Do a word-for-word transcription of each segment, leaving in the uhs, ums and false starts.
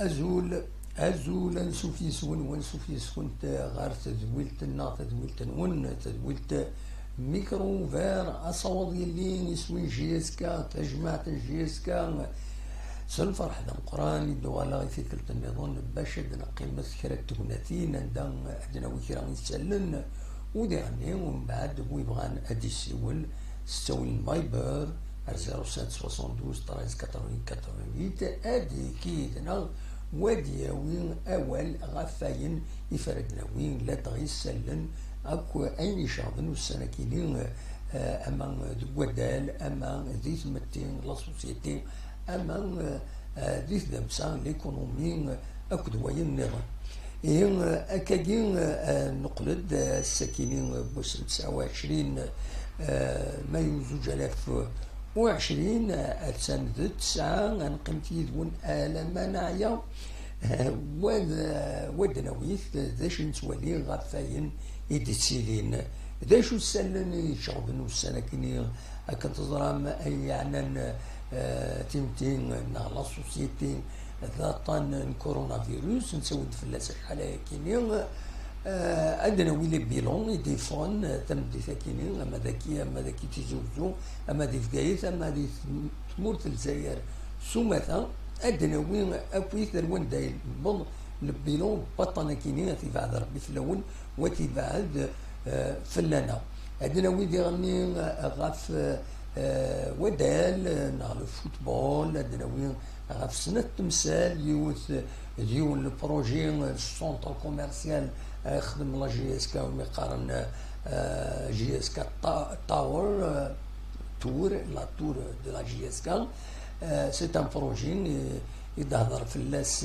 Azul, azul, ansuf yes-wen, wansuf yes-went ɣer tedwilt-nneɣ, tadwilt-nwen, tadwilt Micro Ouvert, asawaḍ yellin iswi n J S K, tajmaɛt n J S K. S lferḥ d ameqqran i d-uɣaleɣ i tikkelt nniḍen bac ad d-neqqimet kra n tegnatin anda ad d-nawi kra n yisallen, u diɣenni umbeɛd wi bɣan ad d-isiwel s ttawil n Viber ar zéro sept soixante-douze treize quatre-vingts quatre-vingt-huit, ad yekid-neɣ u ad yawi awal ɣef wayen ifra d-nawi, ladɣa isallen akk ayen iceɣben ussan-akini, eh, ama deg waddal, ama di tmetti, la société, ama, eh, eh, di tdamsa, l'économie, eh, akked wayen nniḍen. Ihi, eh, akkagi, eh, neqqel-d, eh, ass-akini, eh, n wass n tesɛa u ɛecrin, eh, mayu zuǧ alaf u ɛecrin, eh, attan d ttesɛa, ad neqqimet yid-wen alamma neɛya. Eh, wa d, wa d nawi-t, d acu i nettwali ɣef wayen i d-ittilin. D acu isallen i iceɣben ussan-akini? Akken teẓram, ayen yeɛnan, eh, timetti neɣ la société, d aṭṭan n coronavirus, nettawi-d fell-as acḥal ayakini. Eh, ad nawi les bilans i d-yeffɣen, eh, tameddit-akini, ama daki, ama daki Tizi Uzzu, ama di Bgayet, ama di tm-, tmurt n Lezzayer s umata, ad nawi akkit ar wanda yewweḍ le bilan n waṭṭan-akini, ad t-ibɛed Rebbi fell-awen, wa tibɛed, eh, fell-aneɣ. Ad nawi diɣenni, eh, ɣef, eh, waddal, eh, neɣ le football, ad nawi ɣef snat temsal, yiwet, d yiwen le projet, eh, centre commercial, eh, xdem la J S K, umi qqaren, eh, J S K Ta-, Tower, eh, Tour, la tour de la J S K. Eh, c'est un projet, eh, i d-hḍer fell-as,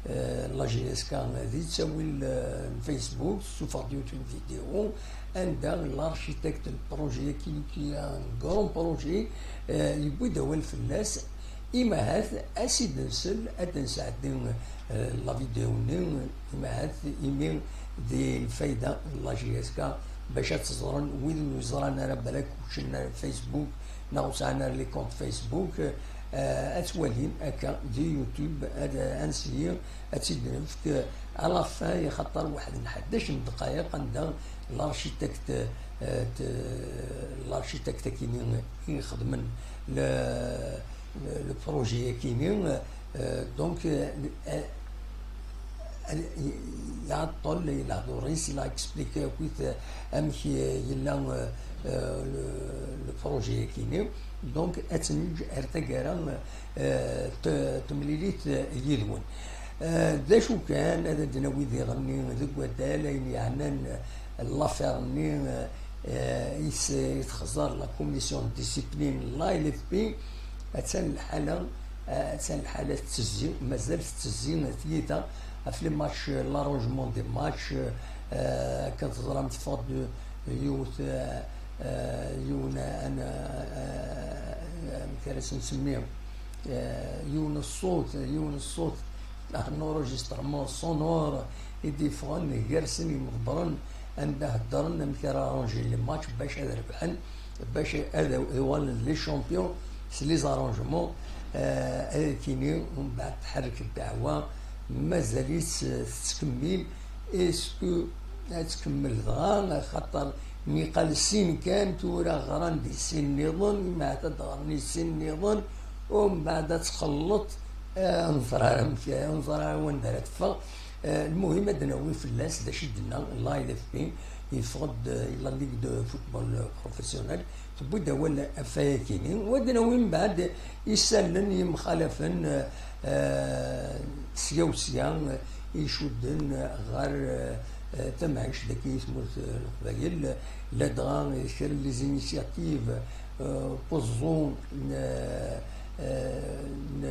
eh, la J S K di ttawil, eh, n Facebook, tessufeɣ-d yiwet n vidéo, anda l'architecte n projet-agi, qui est un grand projet, eh, yewwi-d awal fell-as. Imahat, as-id-nsel, ad d-nesɛeddi, eh, la vidéo-nni, imahat, imi di lfayda n la J S K, bac ad tt-ẓren wid ur yeẓran ara, balak ur ččinen ara Facebook, neɣ ur sɛan ara les comptes Facebook, eh, ad tt-walin akka di YouTube, ad, ad nseyi ad tt-id-nefk à la fin, axaṭer waḥed n ḥdac n ddqayeq anda l'architecte, eh, t-, l'architecte-akini i ixedmen le, le, le projet-akini, eh, donc, eh, eh, iɛeṭṭel i lehdur-is, il a expliqué akkit, eh, amek, eh, yella, eh, eh, le, le projet-akini. Donc, ad tt-neǧǧ ar taggara, eh, t-, temlilit, eh, yid-wen. Eh, d acu kan, ad d-nawi diɣenni deg waddal ayen yeɛnan, eh, l'affaire-nni, eh, eh, i s-, i texẓer la commission de discipline n la L F P. Attan lḥala, eh, attan lḥala tettezzi, mazal tettezzi tyita ɣef les matchs, eh, l'arrangement des matchs, eh, akken teẓram teffeɣ-d yiwet, eh, eh, yiwen, eh, an-, eh, amek ara s-nsemmi, eh, yiwen ṣṣut, yiwen ṣṣut, un enregistrement sonore i d-yeffɣen gar sin yimḍebbren, anda heddren amek ara arranjin les matchs bac ad rebḥen, bac ad uɣalen d les champions s les arrangements, eh, ayakini, umbeɛd tḥerrek ddeɛwa, mazal-itt, eh, tettkemmil. Est-ce que ad tkemmel dɣa, axaṭer niqal sin kan, tura ɣran di sin nniḍen, imaɛad ad ɣren i sin nniḍen, umbeɛd ad txelleḍ, eh, ur neẓri ara amek, ur neẓri ara wanda ara teffeɣ. Eh, lmuhim ad d-nawi fell-as d acu i d-tenna la L F P, yeffeɣ-d, eh, la Ligue de Football Professionnel, tewwi-d awal ɣef wayakini, u ad d-nawi mbeɛd isallen yemxalafen, eh, eh, sya u sya, eh, icudden ɣer, eh, eh, tamaɛict dagi i tmurt, eh, n Leqbayel, ladɣa kra n les initiatives, eh, n uẓẓu n, eh, eh, n,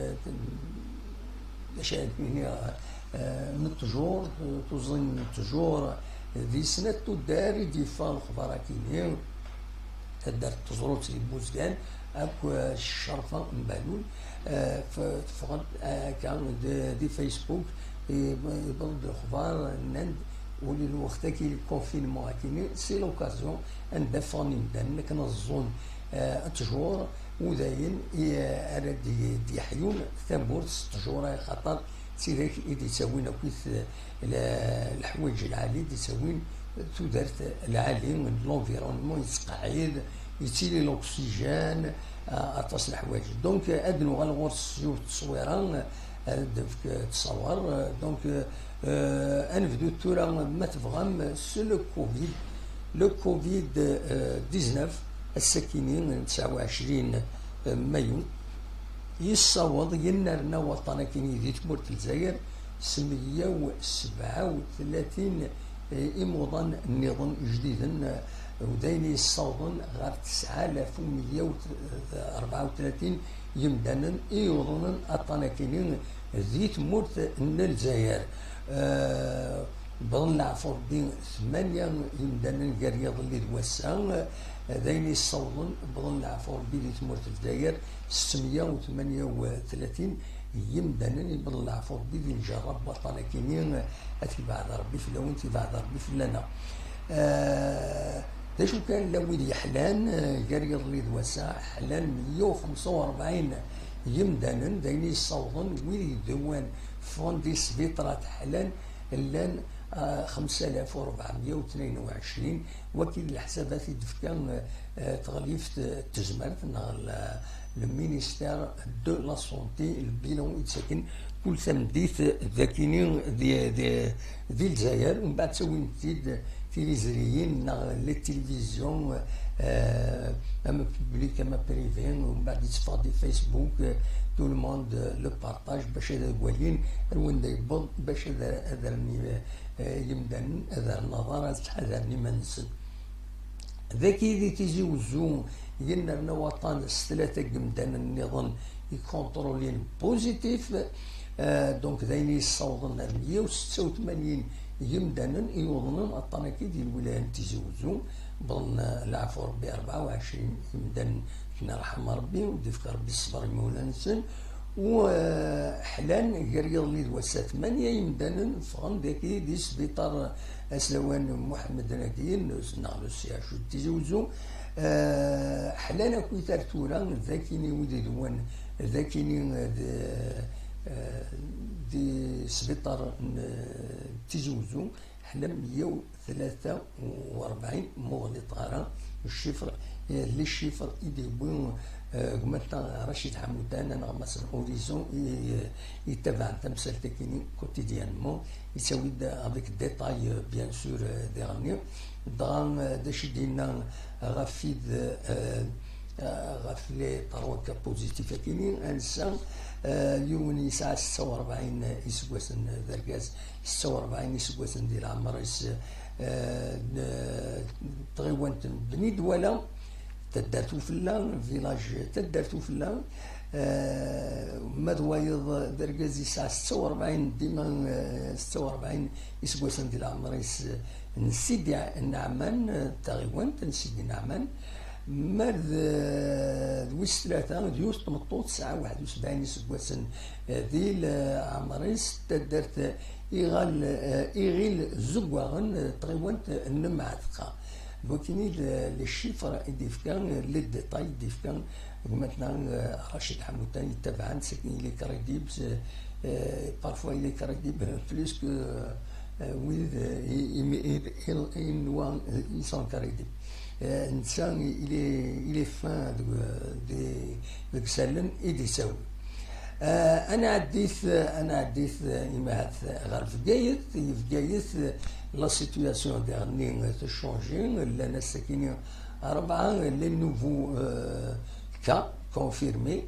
d acu ara d-iniɣ, eh, n ttjur, eh, tuẓin n ttjur, di snat tuddar i d-yeffeɣ lexbar akini. Taddart n Teẓrut di Buzgan akk, eh, Ccerfa n Behlul, eh, f-, teffɣen, eh, akka d-, di Facebook, i-, iwweḍ-d lexbar, nnan-d ula d lweqt-agi n confinement akini, c'est l'occasion anda ffɣen imdanen akken ad ẓẓun, eh, ttjur, u dayen i, eh, ara d-, d-yeḥyun tawwurt s ttjur-a, axaṭer d tidak i d-yettawin akkit, eh, le-, leḥwayeǧ lɛali, d-yettawin tudert lɛali, l'environnement yettqeɛɛid, yettili l'oxygène, eh, aṭas n leḥwayeǧ. Donc, eh, ad nuɣal ɣur-s yiwet n tteswira, eh, ad d-nefk, eh, ttṣawar. Eh, donc, eh, eh, ad nebdu tura, ma tebɣam, s le covid. Le covid, eh, dix-neuf, ass-akini n tesɛa u ɛecrin mayu, yessaweḍ yennerna waṭṭan akini di tmurt n Lezzayer s meyya u sebɛa u tlatin, eh, imuḍan nniḍen ijdiden, eh, u d ayen yessawḍen ɣer tesɛa alaf u meyya u rebɛa u tlatin yemdanen i yuḍnen aṭṭan akini di tmurt n Lezzayer. Eh, Wwḍen leɛfu Rebbi tmanya yimdanen gar yiḍelli d wass-a, d ayen yessawḍen, wwḍen leɛfu Rebbi di tmurt n Lezzayer settemya u tmanya u tlatin yimdanen, yewweḍ leɛfu Rebbi di lǧerra n waṭṭan akini, ad t-yebɛed Rebbi fell-awen, t-yebɛed Rebbi fell-aneɣ. Eh, d acu kan, llan wid yeḥlan, eh, gar yiḍelli d wass-a, ḥlan meyya u xemsa u rebɛin yimdanen, d ayen yessawḍen wid yedwan ffɣen di sbiṭarat ḥlan, llan, ah, xemsa alaf u rebɛemya u tnayen u ɛecrin, wagi d leḥsabat i d-tefka, eh, teɣlift n tezmert neɣ le, le ministère de la santé, le bilan i d-ttaken kul tameddit d akini di, di, di Lezzayer, umbeɛd ttawin-t-id tilizriyin neɣ les télévisions, eh, ama public ama privé, umbeɛd yetteffeɣ di Facebook, eh, tout le monde, eh, le partage bac ad walin ar wanda yewweḍ, bac ad, ad rren, eh, yimdanen ad rren aḍar, ad ttḥadaren iman-nsen. Dagi di Tizi Uzzu, yennerna waṭṭan s tlata n yimdanen nniḍen i kontrolin positif. Eh, donc, d ayen yessawḍen ar meyya u setta u tmanyin yimdanen i yuḍnen aṭṭan-agi di lwilaya n Tizi Uzzu. Wwḍen, eh, leɛfu Rebbi rebɛa u ɛecrin yimdanen, yerḥem Rebbi, u d-ifk Rebbi ṣṣber i imawlan-nsen. U, eh, ḥlan gar yiḍelli d wass-a tmanya yimdanen ffɣen dagi di sbiṭar aslawan Muḥemmed Nadin, neɣ le C H U de Tizi Uzzu. Eh, ḥlan akkit ar tura, d akini wid idwan, d akini, eh, d, eh, di sbiṭar n, eh, Tizi Uzzu, ḥlan meyya u tlata u rebɛin, muɣlit ɣara le chiffre, eh, les chiffres i d-yewwi, eh, gma-tneɣ Racid Ḥamudan, aneɣmas n Horizon, i, i yettabaɛen tamsalt-agi quotidiennement, yettawi-d avec détail, eh, bien sûr, eh, diɣenni. Dɣa, eh, d acu i d-yenna ɣef wid, eh, eh, ɣef les trois cas positifs-agi-nni, ansa, eh, yiwen yesɛa setta u rebɛin iseggasen d argaz, setta u rebɛin iseggasen di leɛmer-is, eh, n, n tɣiwant n Bni Dwala, taddart Ufella, village taddart Ufella, eh, ma d wayeḍ d argaz yesɛa setta u rebɛin, dima, eh, setta u rebɛin iseggasen di leɛmer-is, n Sidi Neɛman, eh, taɣiwant n Sidi Neɛman, ma d, d wis tlata, d yiwet tmeṭṭut tesɛa waḥed u sebɛin iseggasen, eh, di leɛmer-is, taddart, eh, Iɣil, eh, Iɣil Zugwaɣen, eh, tɣiwant n Mɛatqa. D wakini d, eh, les chiffres i d-ifka, eh, les détails i d-ifka gma-tneɣ, eh, Racid Ḥamudan, yettabaɛen, c'est qu'il est crédible, c'est, eh, parfois il est crédible plus que, eh, wid, eh, i, i, i, i, i, ils sont crédibles. Eh, netta, il est, il est fin deg, deg, deg isallen i d-yettawi. Eh, ad nɛeddit, ad nɛeddit, eh, imahat ɣer Bgayet. Di Bgayet, eh, la situation diɣenni techangi. Llan ass-akini rebɛa les nouveaux, eh, cas confirmés.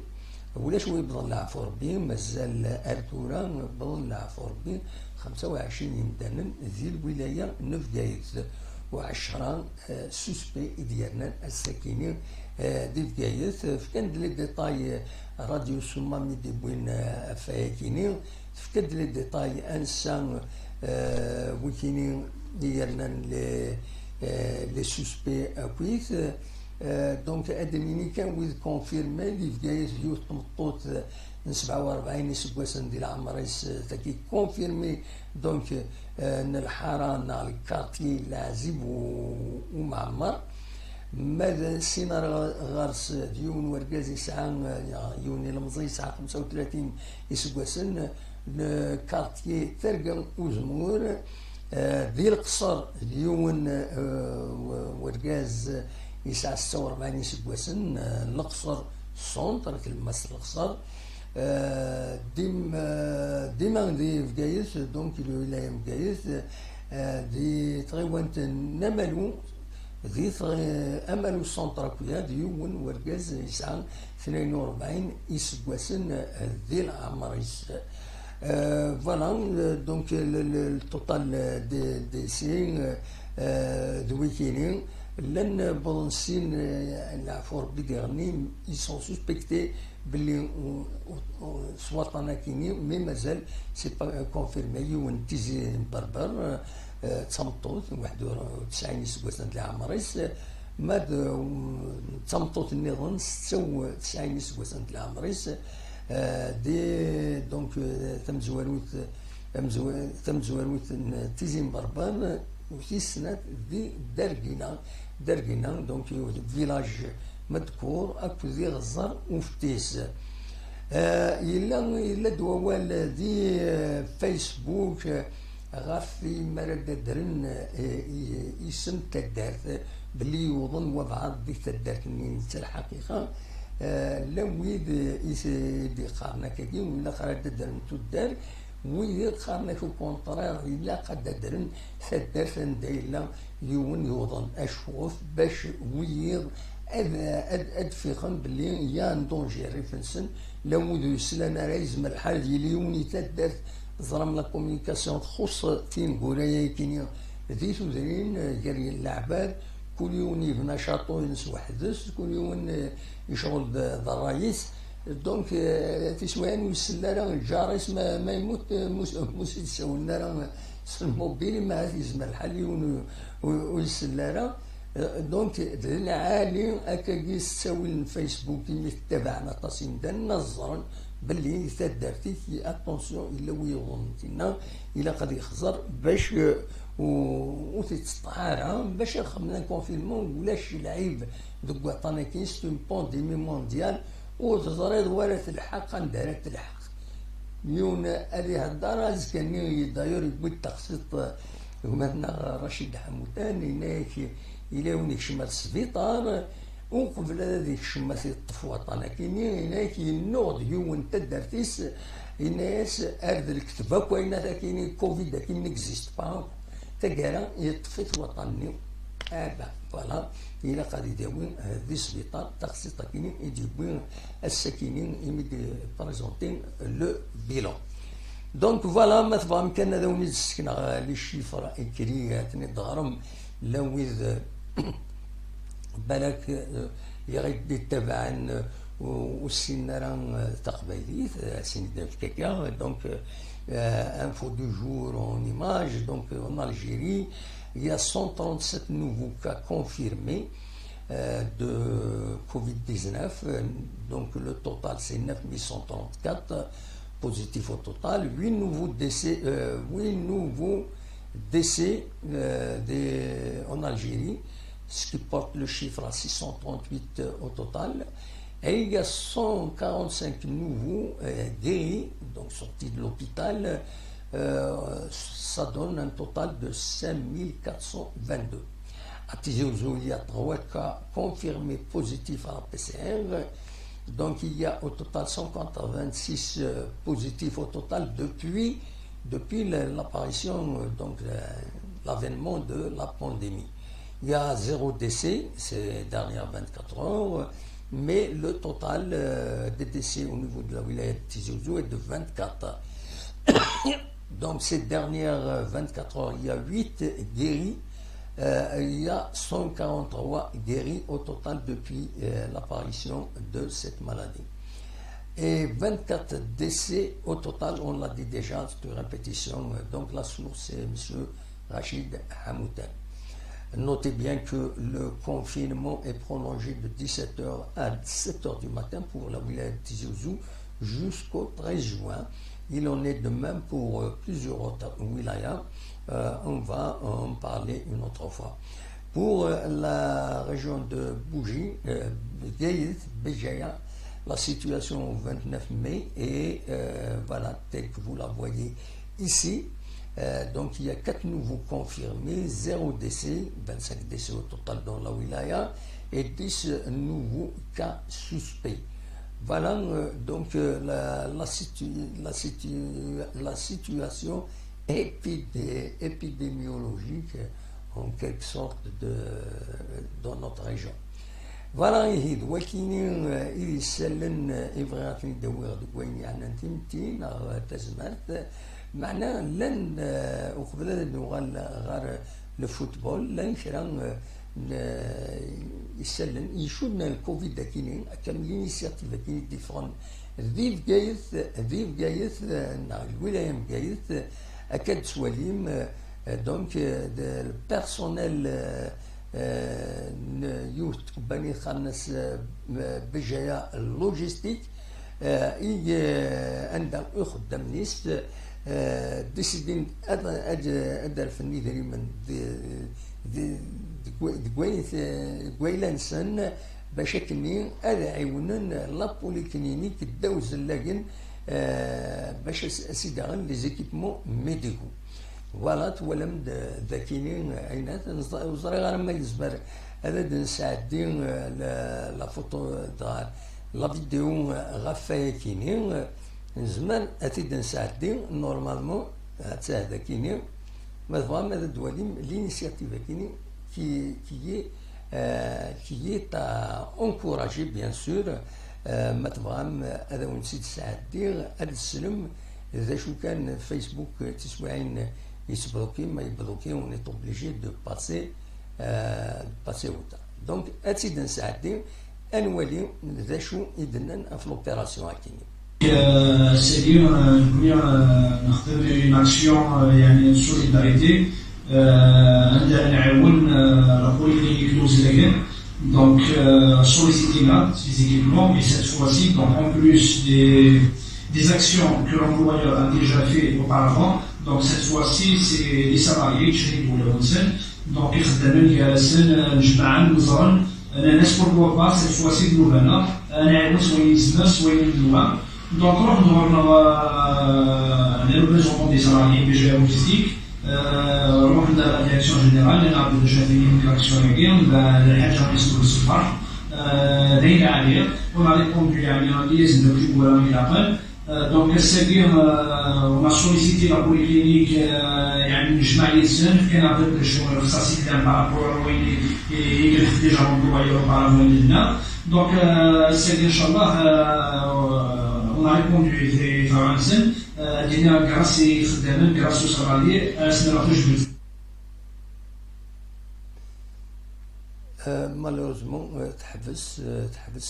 Ulac wi yewwḍen leɛfu Rebbi, mazal ar tura wwḍen leɛfu Rebbi xemsa u ɛecrin yimdanen di lwilaya n Bgayet, u ɛecra suspects i d-yernan ass-akini di Bgayet. Fkan-d les détails Radio Sumam i d-yewwin ɣef wayakini, tefka-d les détails ansa wikini i yernan les suspects akkit. Donc ad d-nini kan wid confirmés, di Bgayet yiwet tmeṭṭut n sebɛa u rebɛin iseggasen di leɛmer-is, tagi confirmée, donc n lḥara neɣ lkarti Leɛzib Umeɛmer. Ma d sin ar ɣer-s d yiwen wergaz yesɛa, yiwen ilemẓi yesɛa xemsa u tlatin iseggasen, lkarti Terga Uzemmur. Di Leqṣer d yiwen wergaz yesɛa setta u rebɛin iseggasen, Leqṣer centre, tlemmast Leqṣer. Dima di Bgayet, donc lwilaya n Bgayet, di tɣiwant n Amalu, di Amalu centre akya d yiwen wergaz yesɛa tnayen u rebɛin iseggasen di leɛmer-is. Voilà, donc le total des décès d wikini llan wwḍen sin, leɛfu Rebbi diɣenni, ils sont suspectés belli s waṭṭan akini, mais mazal c'est pas confirmé. Yiwen n Tizi n Berber, d tameṭṭut, waḥed u tesɛin iseggasen di leɛmer-is, ma d tameṭṭut nniḍen setta u tesɛin iseggasen di leɛmer-is. Di donc tamezwarut, tamezwarut n Tizi n Berber, u tis snat di Dergina. Dergina, donc village Medkur akked Iɣẓer Uftis. Yella yella-d wawal di Facebook ɣef yimara d-adren isem n taddart, belli yuḍen wabɛaḍ di taddart-nni. Netta lḥaqiqa llan wid i d-iqqaren akkagi, ur ilaq ara d-adren tuddar. Wid qqaren-ak au contraire, ilaq ad d-adren taddart anda yella yiwen yuḍen acwuf, bac wiyiḍ ad, ad, ad fiqen belli ya un danger rrif-nsen. Llan wid ur yeslan ara, yezmer lḥal ad yili yiwen i taddart. Teẓram la communication txuṣṣ tineggura-yakini di tudrin gar leɛbad, kul yiwen yebna château-ines weḥd-s, kul yiwen yecɣel d, d ṛṛay-is. Donc tiswiɛin ur isell ara lǧar-is, ma, ma yemmut mus, mus id-sawlen ara s lmubil, ma yezmer lḥal yiwen ur, ur isell ara. Donc d lɛali akkagi s ttawil n Facebook, imi tettabaɛen aṭas imdanen ad ẓren belli taddart-ik, attention, yella wi yuḍnen tinna, ilaq ad yexẓer bac ur t-itteṭṭeḥ ara, bac ad xedmen confinement. Ulac lɛib deg waṭṭan-agi, c'est une pandémie mondiale, ur teẓriḍ wara telḥeq anda ara telḥeq. Yiwen ad ihedder azekka-nni, d'ailleurs yewwi-d taqsiṭ gma-tneɣ Racid Ḥamudan, yenna-yak yella yiwen ikcem ar sbiṭar, uqbel ad ikcem ad t-iṭṭef waṭṭan-agi-nni, yenna-yak yennuɣ-d yiwen n taddart-is, yenna-yas ar d lekdeb akk, ayen akini covid akini n'existe pas. Taggara yeṭṭef-it waṭṭan-nni. Ah ben, voilà, ilaq ad idawi di sbiṭar taqsiṭ-akini i d-yewwi ass-akini imi d-présenté le bilan. Donc voilà, ma tebɣam kan ad awen-id-ssekneɣ les chiffres écrits, ad ten-id-teɣrem, llan wid balak i ɣ-id-ittabaɛen ur ssinen ara taqbaylit, ad sen-id-nefk akka. Donc info du jour en image, donc en Algérie il y a cent trente-sept nouveaux cas confirmés de covid dix-neuf. Donc le total c'est neuf mille cent trente-quatre positifs au total, huit nouveaux décès, euh, huit nouveaux décès euh, des- en Algérie, ce qui porte le chiffre à six cent trente-huit au total. Et il y a cent quarante-cinq nouveaux euh, guéris, donc sortis de l'hôpital. Euh, ça donne un total de cinq mille quatre cent vingt-deux. À Tizi Ouzou, il y a trois cas confirmés positifs à la P C R. Donc il y a au total cent quatre-vingt-six euh, positifs au total depuis, depuis la- l'apparition, euh, donc euh, l'avènement de la pandémie. Il y a zéro décès ces dernières vingt-quatre heures. Mais le total euh, des décès au niveau de la wilaya de Tizi Ouzou est de vingt-quatre. Donc ces dernières euh, vingt-quatre heures, il y a huit guéris. Euh, il y a cent quarante-trois guéris au total depuis euh, l'apparition de cette maladie. Et vingt-quatre décès au total, on l'a dit déjà, c'est une répétition. Donc la source, c'est monsieur Rachid Hamoutan. Notez bien que le confinement est prolongé de dix-sept heures à sept heures du matin pour la wilaya de Tizi Ouzou jusqu'au treize juin. Il en est de même pour euh, plusieurs autres wilayas. Euh, on va en parler une autre fois. Pour euh, la région de Bougie, euh, Bgayet, Béjaïa, la situation au vingt-neuf mai est euh, voilà telle que vous la voyez ici. Euh, donc il y a quatre nouveaux confirmés, zéro décès, vingt-cinq décès au total dans la wilaya et dix nouveaux cas suspects. Voilà euh, donc euh, la, la, situ- la situ- la situation épidé- épidémiologique euh, en quelque sorte de, dans notre région. Voilà ihi d wakini euh, i d isellen euh, i bɣiɣ ad ten-id-awiɣ deg wayen yeɛnan timetti neɣ euh, tazmert. Meɛna llan euh, uqbel ad nuɣal ɣer le football, llan kra euh, n- euh, isallen icudden le covid akini, akka l'initiative akini d-iffɣen di Bgayet, di Bgayet euh, neɣ lwilaya n Bgayet euh, akka d-twalim euh, donc euh, de- le personnel euh, euh, n- yiwet tkubbani qqaren-as euh, Bejaya Logistique euh, i euh, anda ixeddam-nnes euh, décidin ad, ad, ad rfen idrimen de- de- deg wa- deg wayen- deg wayla-nsen bac akkenni ad ɛiwnen la polyclinique ddaw zellagen euh, bac as- as-id-aɣen les équipements médicaux. Voilà, twalam-d dakini ayna ur ẓriɣ ara ma yezmer ad d-nesɛeddi euh, la- la photo dɣa la vidéo euh, ɣef wayakini euh, nezmer ad t-id-nesɛeddi normalement. Attah dakini ma tebɣam ad d-twalim l'initiative akini qui, qui est euh, qui est à encourager bien sûr. Euh, ma tebɣam ad awen-tt-id-sɛeddiɣ ad teslem d acu kan Facebook tiswiɛin yettbloki, ma yebloki on est obligé de passer euh, passer au tas. Donc ad tt-id-nesɛeddi ad nwali d acu i d-nnan ɣef l'opération akini. Ass-agi nekni nexdem une action yeɛni de solidarité anda nɛiwen la polyclinique n Uzlagen. Donc sollicité-ina les équipements et cette fois-ci donc en plus des des actions que l'employeur a déjà fait auparavant. Donc cette fois-ci c'est les salariés qui sont donc ixeddamen gar-asen njemɛen, nẓren, nnan-as pourquoi pas cette fois-ci d nnuba-nneɣ ad nɛiwen s wayen nezmer s wayen nwa. Donc ruḥen-d ɣur-neɣ les représentants des salariés, Bejaya Logistique, ruḥen-d à la direction générale, nnan-aɣ-d d acu ara tili l'action-agi, mbeɛd lḥaǧa i s-d-tṣeffer. D ayen lɛali, on a répondu yeɛni i wayen akk i ilaqen. Donc ass-agi on a sollicité la polyclinique yeɛni nejmeɛ yid-sen, fkan-aɣ-d akk d acu ixṣaṣ yellan par rapport ar wayen i ilaq déjà l'employeur par rapport i nella. Donc ass-agi ncallah on a répondu i tabɣa-nsen. Ad d-iniɣ grâce i yixeddamen, grâce aux salariés, ad asen-rreɣ tajmilt. Malheureusement teḥbes teḥbes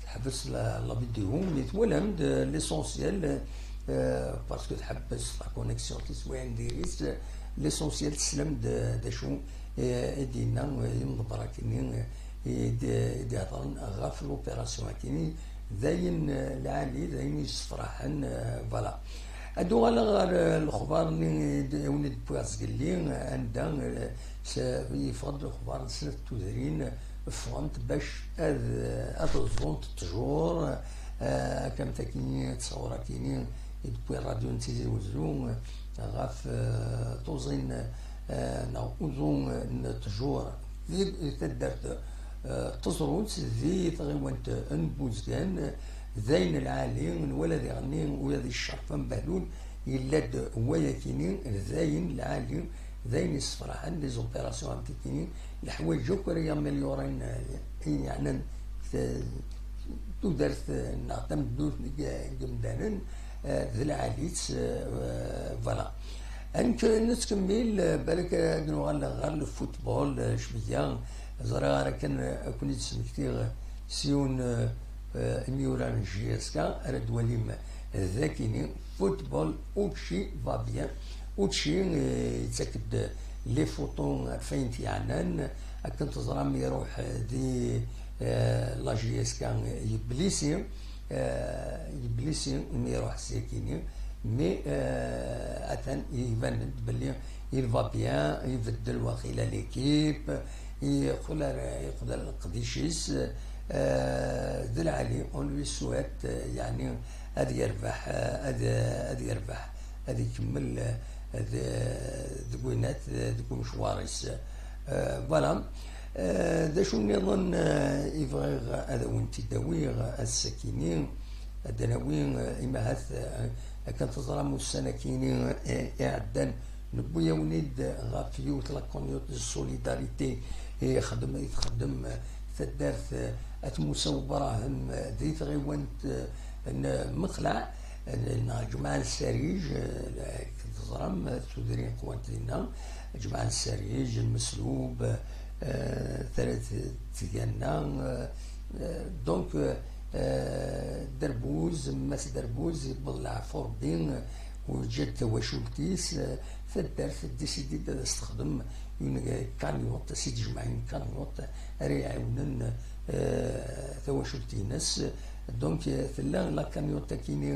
teḥbes la vidéo, mais twalam-d l'essentiel, parce que tḥebbes la connexion tiswiɛin diri-s. L'essentiel teslam-d d acu i d-yenna yimḍebber akini i d-iheḍren ɣef l'opération akini. D ayen lɛali, d ayen yessefraḥen. Voilà. Ad uɣaleɣ ɣer lexbar-nni i d-wwiɣ zgelli, anda yeffeɣ-d lexbar n snat tudrin ffɣent bac ad ad ẓẓunt ttjur. Akka am takini ttṣawur akini i d-wwi rradyu n Tizi Wezzu ɣef tuẓin neɣ uẓu n ttjur di taddart Teẓrut di tɣiwant n Buzgan. D ayen lɛali, nwala diɣenni ula d ccerf ambehlul yella-d wayakini d ayen lɛali, d ayen yessefraḥen, les opérations am tikini, leḥwayeǧ akk ara yaméliorin, i yeɛnan tudert neɣ tameddurt n yimdanen d lɛali-tt. Voilà. Ad nettkemmil, balak ad nuɣal ɣer lfutbol cwiya. Ẓriɣ ara kan ad ken-id-smektiɣ s yiwen imyura n J S K ara d-twalim dakini. Football, Uchi va bien. Uchi yettak-d les photos ɣef wayen t-yeɛnan. Akken teẓram, iruḥ di la J S K, yeblisi, yeblisi mi iruḥ sakini, mais atan iban-d belli il va bien, ibeddel waqila l'équipe, yeqqel ar, yeqbel leqdic-is. D lɛali, on lui souhaite, yeɛni ad yerbeḥ, ad, ad yerbeḥ, ad ikemmel deg winat, deg umecwar-is. Voilà. D acu nniḍen i bɣiɣ ad awen-t-id-awiɣ ass-akini? Ad d-nawi, imahat, akken teẓram ussan-akini iɛeddan, newwi-yawen-id ɣef yiwet la cagnotte de solidarité i ixdem, i txeddem taddart At Musa Ubrahem di tɣiwant n Mexleɛ, neɣ Ǧemɛa n Sarij, teẓram tudrin qwant dinna, Ǧemɛa n Sarij, Lmeslub, Tarat Tganna, donc Derbuz, Mass Derbuz, yewweḍ leɛfu Rebbi, u yeǧǧa-d tawacult-is, taddart décide-d ad as-texdem une cagnotte, ad s-id-tejmeɛ une cagnotte ara iɛiwnen tawacult-ines. Donc tella la cagnotte akini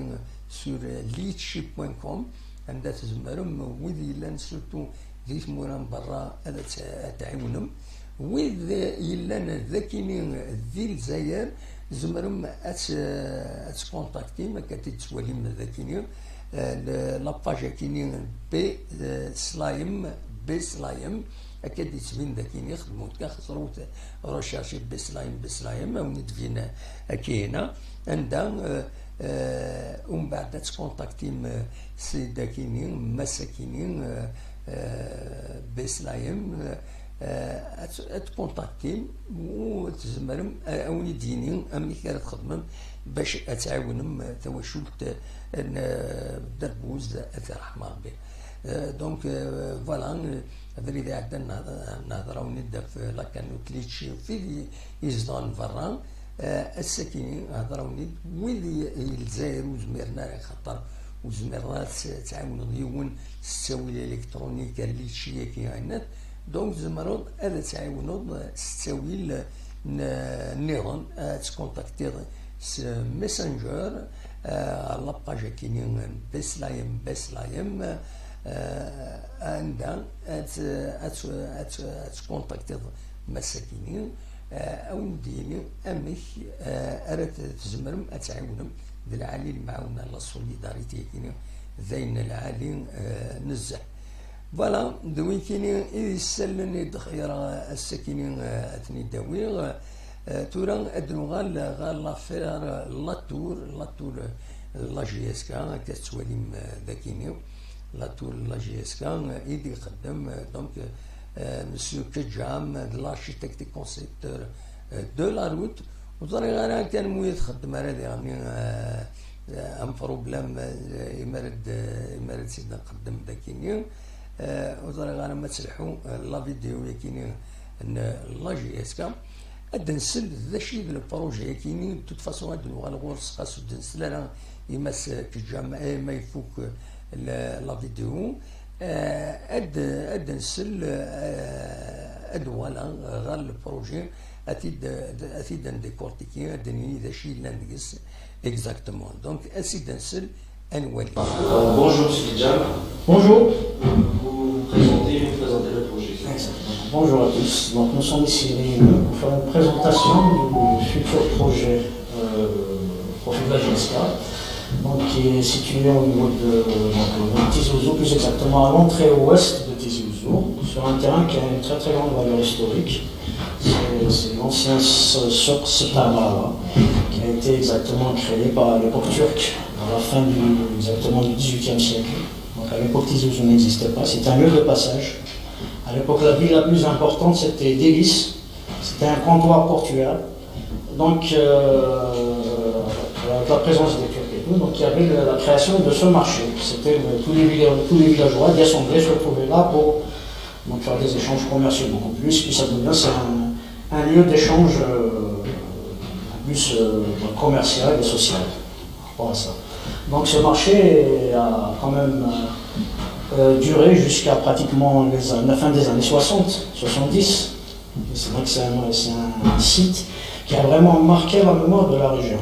sur litchi point com, anda tzemrem, wid yellan surtout di tmura n berra, ad tt-, ad tɛiwnem. Wid yellan dakini di Lezzayer, tzemrem ad tt-, ad tkontaktim, akka ad tt-id-twalim dakini. La page akini B Slayem, B Slayem, akka d-yettbin dakini, xedmut kan, xeẓrut recherche B Slayem, B Slayem, ad wen-d-tbin akina, anda, umbeɛd ad tkontaktim si dakini, mass akini, B Slayem, ad tkontaktim u tzemrem a wen-id-yini amek ara txedmem bac ad tɛiwnem tawacult n Derbuz, ad t-irḥem Rebbi. Donc voilà, abrid iɛeddan nehḍer-awen-id ɣef la cagnotte litchi, f wid izedɣen berra. Ass-akini hḍer-awen-id wid i Lezzayer ur zmiren ara, xaṭer ur zmireḍ ara ad tɛiwneḍ yiwen s ttawil électronique, litchi-agi, ayen. Donc tzemreḍ ad tɛiwneḍ s ttawil nniḍen, ad tkontaktiḍ s Messenger, ɣer la page akini Beslayem, Beslayem, anda ad, ad, ad, ad tkontaktiḍ mass akini, ad wen-d-yini amek ara tzemrem ad tɛiwnem d lɛali lemɛawna, la solidarité akini d ayen lɛali nezzeh. Voilà, d wikini i d issallen i d-xeyreɣ ass-akini ad ten-id-awiɣ. Tura ad nuɣal ɣer l'affaire La Tour, La Tour, la J S K, akka tettwalim dakini. La Tour, la J S K, i d-ixeddem, donc, Monsieur Kejam, d l'architecte et concepteur de la route. Ur ẓriɣ ara kan mu txeddem ara diɣen un problème, imar d imar d sid nqeddem dakini. Ur ẓriɣ ara ma telḥu la vidéo yakini n la J S K. Ad nsel d acu i d le projet yakini, de toute façon ad nuɣal ɣur-s xas ur d-nsel ara i mass Kejam, ma ifuk la vidéo. Ad, ad nsel, ad uɣaleɣ ɣer le projet, ad t-id, ad t-id-ndécortiquer, ad d-nini d acu yellan deg-s exactement. Donc ad t-id-nsel, ad nwali. Alors, bonjour, monsieur Kejam. Bonjour. Vous vous présentez, vous présentez le projet. Exactement. Bonjour à tous. Donc, nous sommes ici réunis pour faire une présentation du futur projet, euh, projet de la J S K, donc, qui est situé au niveau de, donc, au niveau de Tizi Ouzou, plus exactement à l'entrée ouest de Tizi Ouzou, sur un terrain qui a une très, très grande valeur historique. C'est, c'est l'ancien s-, souk Star Brava, qui a été exactement créé par l'époque turque, à la fin du, exactement du dix-huitième siècle. Donc à l'époque, Tizi Ouzou n'existait pas. C'était un lieu de passage. À l'époque, la ville la plus importante, c'était Délice. C'était un comptoir portuaire. Donc, euh, avec la présence des Turcs et tout, donc il y avait la création de ce marché. C'était tous les, tous les villageois, des assemblées se retrouvaient là pour donc, faire des échanges commerciaux beaucoup plus. Puis ça devient c'est un, un lieu d'échange euh, plus euh, commercial et social. Voilà ça. Donc ce marché a quand même euh, euh, duré jusqu'à pratiquement les, la fin des années soixante, soixante-dix. C'est vrai que c'est un, un, site qui a vraiment marqué la mémoire de la région.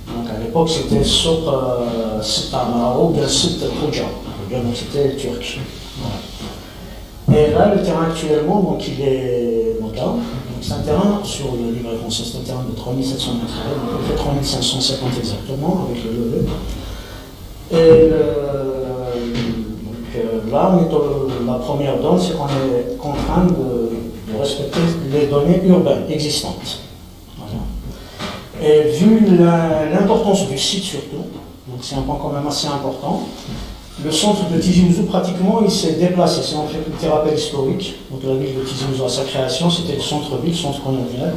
Donc à l'époque, c'était Souq euh, Sitt Amra ou bien Sitt Khoja. Donc c'était turc. Voilà. Et là, le terrain actuellement, donc, il est donc, là. Donc, c'est un terrain sur le livret français, c'est un terrain de trois mille sept cents mètres carrés, donc il fait trois mille cinq cent cinquante exactement avec le lever. Et euh, donc, euh, là, on est au, la première donne, c'est qu'on est contraint de, de respecter les données urbaines existantes. Voilà. Et vu l'importance du site surtout, donc c'est un point quand même assez important, le centre de Tizi Ouzou, pratiquement, il s'est déplacé. Si on fait une thérapie historique, donc la ville de Tizi Ouzou, à sa création, c'était le centre-ville, centre colonial.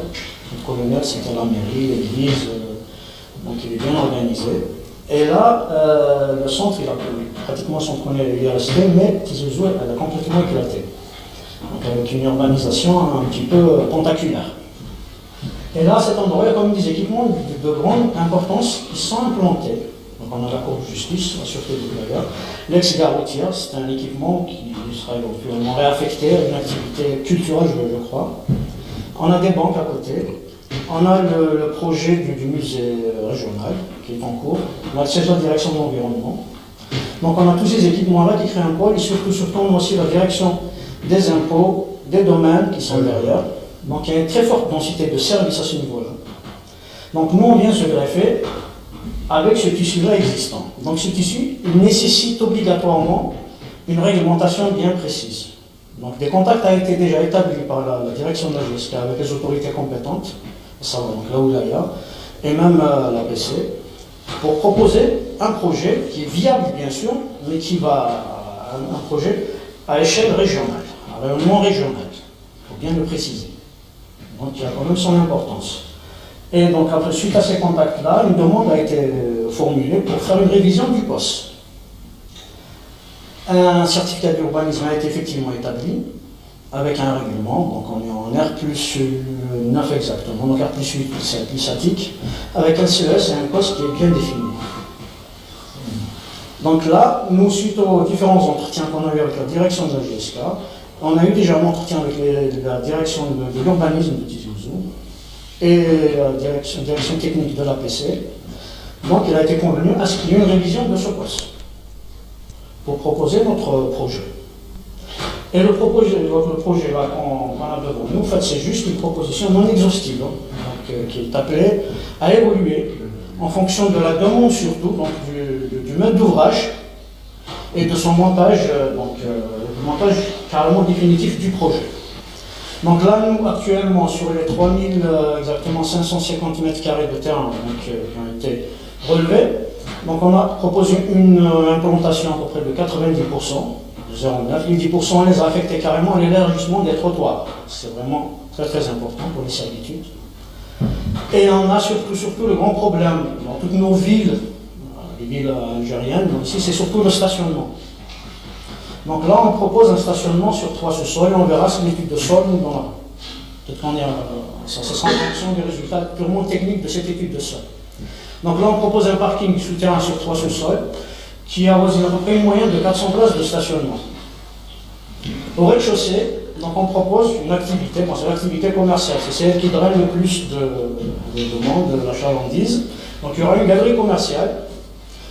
Le colonial, c'était la mairie, l'église, euh, donc il est bien organisé. Et là, euh, le centre, il a pratiquement son premier il est resté, mais Tizi Ouzou, elle a complètement éclaté. Donc avec une urbanisation un petit peu tentaculaire. Et là, à cet endroit, il y a quand même des équipements de, de grande importance qui sont implantés. Donc on a la Cour de justice, la sûreté de Gaïa. L'ex-gare routière, c'est un équipement qui sera éventuellement réaffecté à une activité culturelle, je, je crois. On a des banques à côté. On a le, le projet du, du musée régional qui est en cours. On a le siège de la direction de l'environnement. Donc on a tous ces équipements-là qui créent un pôle et surtout, surtout on a aussi la direction des impôts, des domaines qui sont derrière. Donc il y a une très forte densité de services à ce niveau-là. Donc nous on vient se greffer avec ce tissu-là existant. Donc ce tissu, il nécessite obligatoirement une réglementation bien précise. Donc des contacts ont été déjà établis par la, la direction de la G S K avec les autorités compétentes, à savoir donc la wilaya et même euh, la P C, pour proposer un projet qui est viable bien sûr, mais qui va un, un projet à échelle régionale, à rayonnement régional, il faut bien le préciser. Donc il y a quand même son importance. Et donc après, suite à ces contacts-là, une demande a été euh, formulée pour faire une révision du poste. Un certificat d'urbanisme a été effectivement établi avec un règlement, donc on est en R plus neuf exactement, donc R plus huit plus sept plus attique, avec un C E S et un poste qui est bien défini. Donc là, nous, suite aux différents entretiens qu'on a eu avec la direction de la G S K, on a eu déjà un entretien avec les, la direction de, de l'urbanisme de Tizi Ouzou et la direction, direction technique de l'A P C. Donc il a été convenu à ce qu'il y ait une révision de ce poste pour proposer notre projet. Et le projet, donc le projet là qu'on a devant nous, en fait, c'est juste une proposition non exhaustive, hein, donc, euh, qui est appelée à évoluer en fonction de la demande surtout donc, du, du, maître d'ouvrage et de son montage, euh, donc euh, le montage carrément définitif du projet. Donc là, nous, actuellement, sur les trois mille, euh, exactement cinq cent cinquante mètres carrés de terrain donc, euh, qui ont été relevés, donc on a proposé une euh, implantation à peu près de quatre-vingt-dix pour cent, zéro neuf. Les dix pour cent, on les a affectés carrément à l'élargissement des trottoirs. C'est vraiment très très important pour les servitudes. Et on a surtout, surtout le grand problème dans toutes nos villes, les villes algériennes, mais aussi c'est surtout le stationnement. Donc là, on propose un stationnement sur trois sous-sols et on verra si l'étude de sol nous donnera. Peut-être qu'on est, euh, ça, ce sera en fonction des résultats purement techniques de cette étude de sol. Donc là, on propose un parking souterrain sur trois sous-sols qui avoisine à peu près une moyenne de quatre cents places de stationnement. Au rez-de-chaussée, donc on propose une activité, bon, c'est l'activité commerciale, c'est celle qui draine le plus de, de demandes, de la chalandise. Donc il y aura une galerie commerciale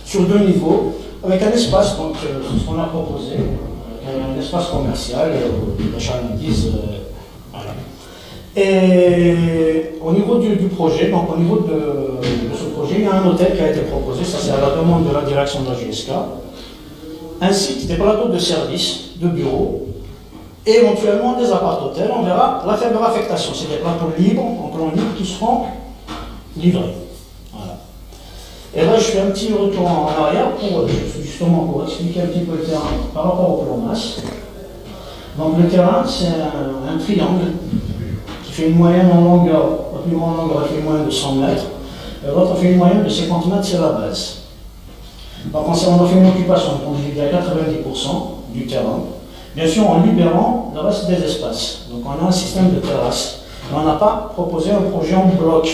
sur deux niveaux, avec un espace, donc euh, ce qu'on a proposé, euh, un espace commercial, euh, de la chalandise, euh, voilà. Et au niveau du, du projet, donc au niveau de, de ce projet, il y a un hôtel qui a été proposé, ça c'est à la demande de la direction de la G S K, ainsi que des plateaux de service, de bureaux, et éventuellement des appart-hôtels. On verra l'affaire de l'affectation. C'est des plateaux libres, en plan libre, qui seront livrés. Voilà. Et là, je fais un petit retour en arrière pour, justement pour expliquer un petit peu le terrain par rapport au plan masse. Donc le terrain, c'est un, un triangle qui fait une moyenne en longueur Une longueur, on a fait une moyenne de cent mètres, et l'autre, on a fait une moyenne de cinquante mètres, c'est la base. Donc on, s'est- on a fait une occupation, comme je l'ai dit, à quatre-vingt-dix pour cent du terrain. Bien sûr, en libérant le reste des espaces. Donc on a un système de terrasse. Mais on n'a pas proposé un projet en bloc.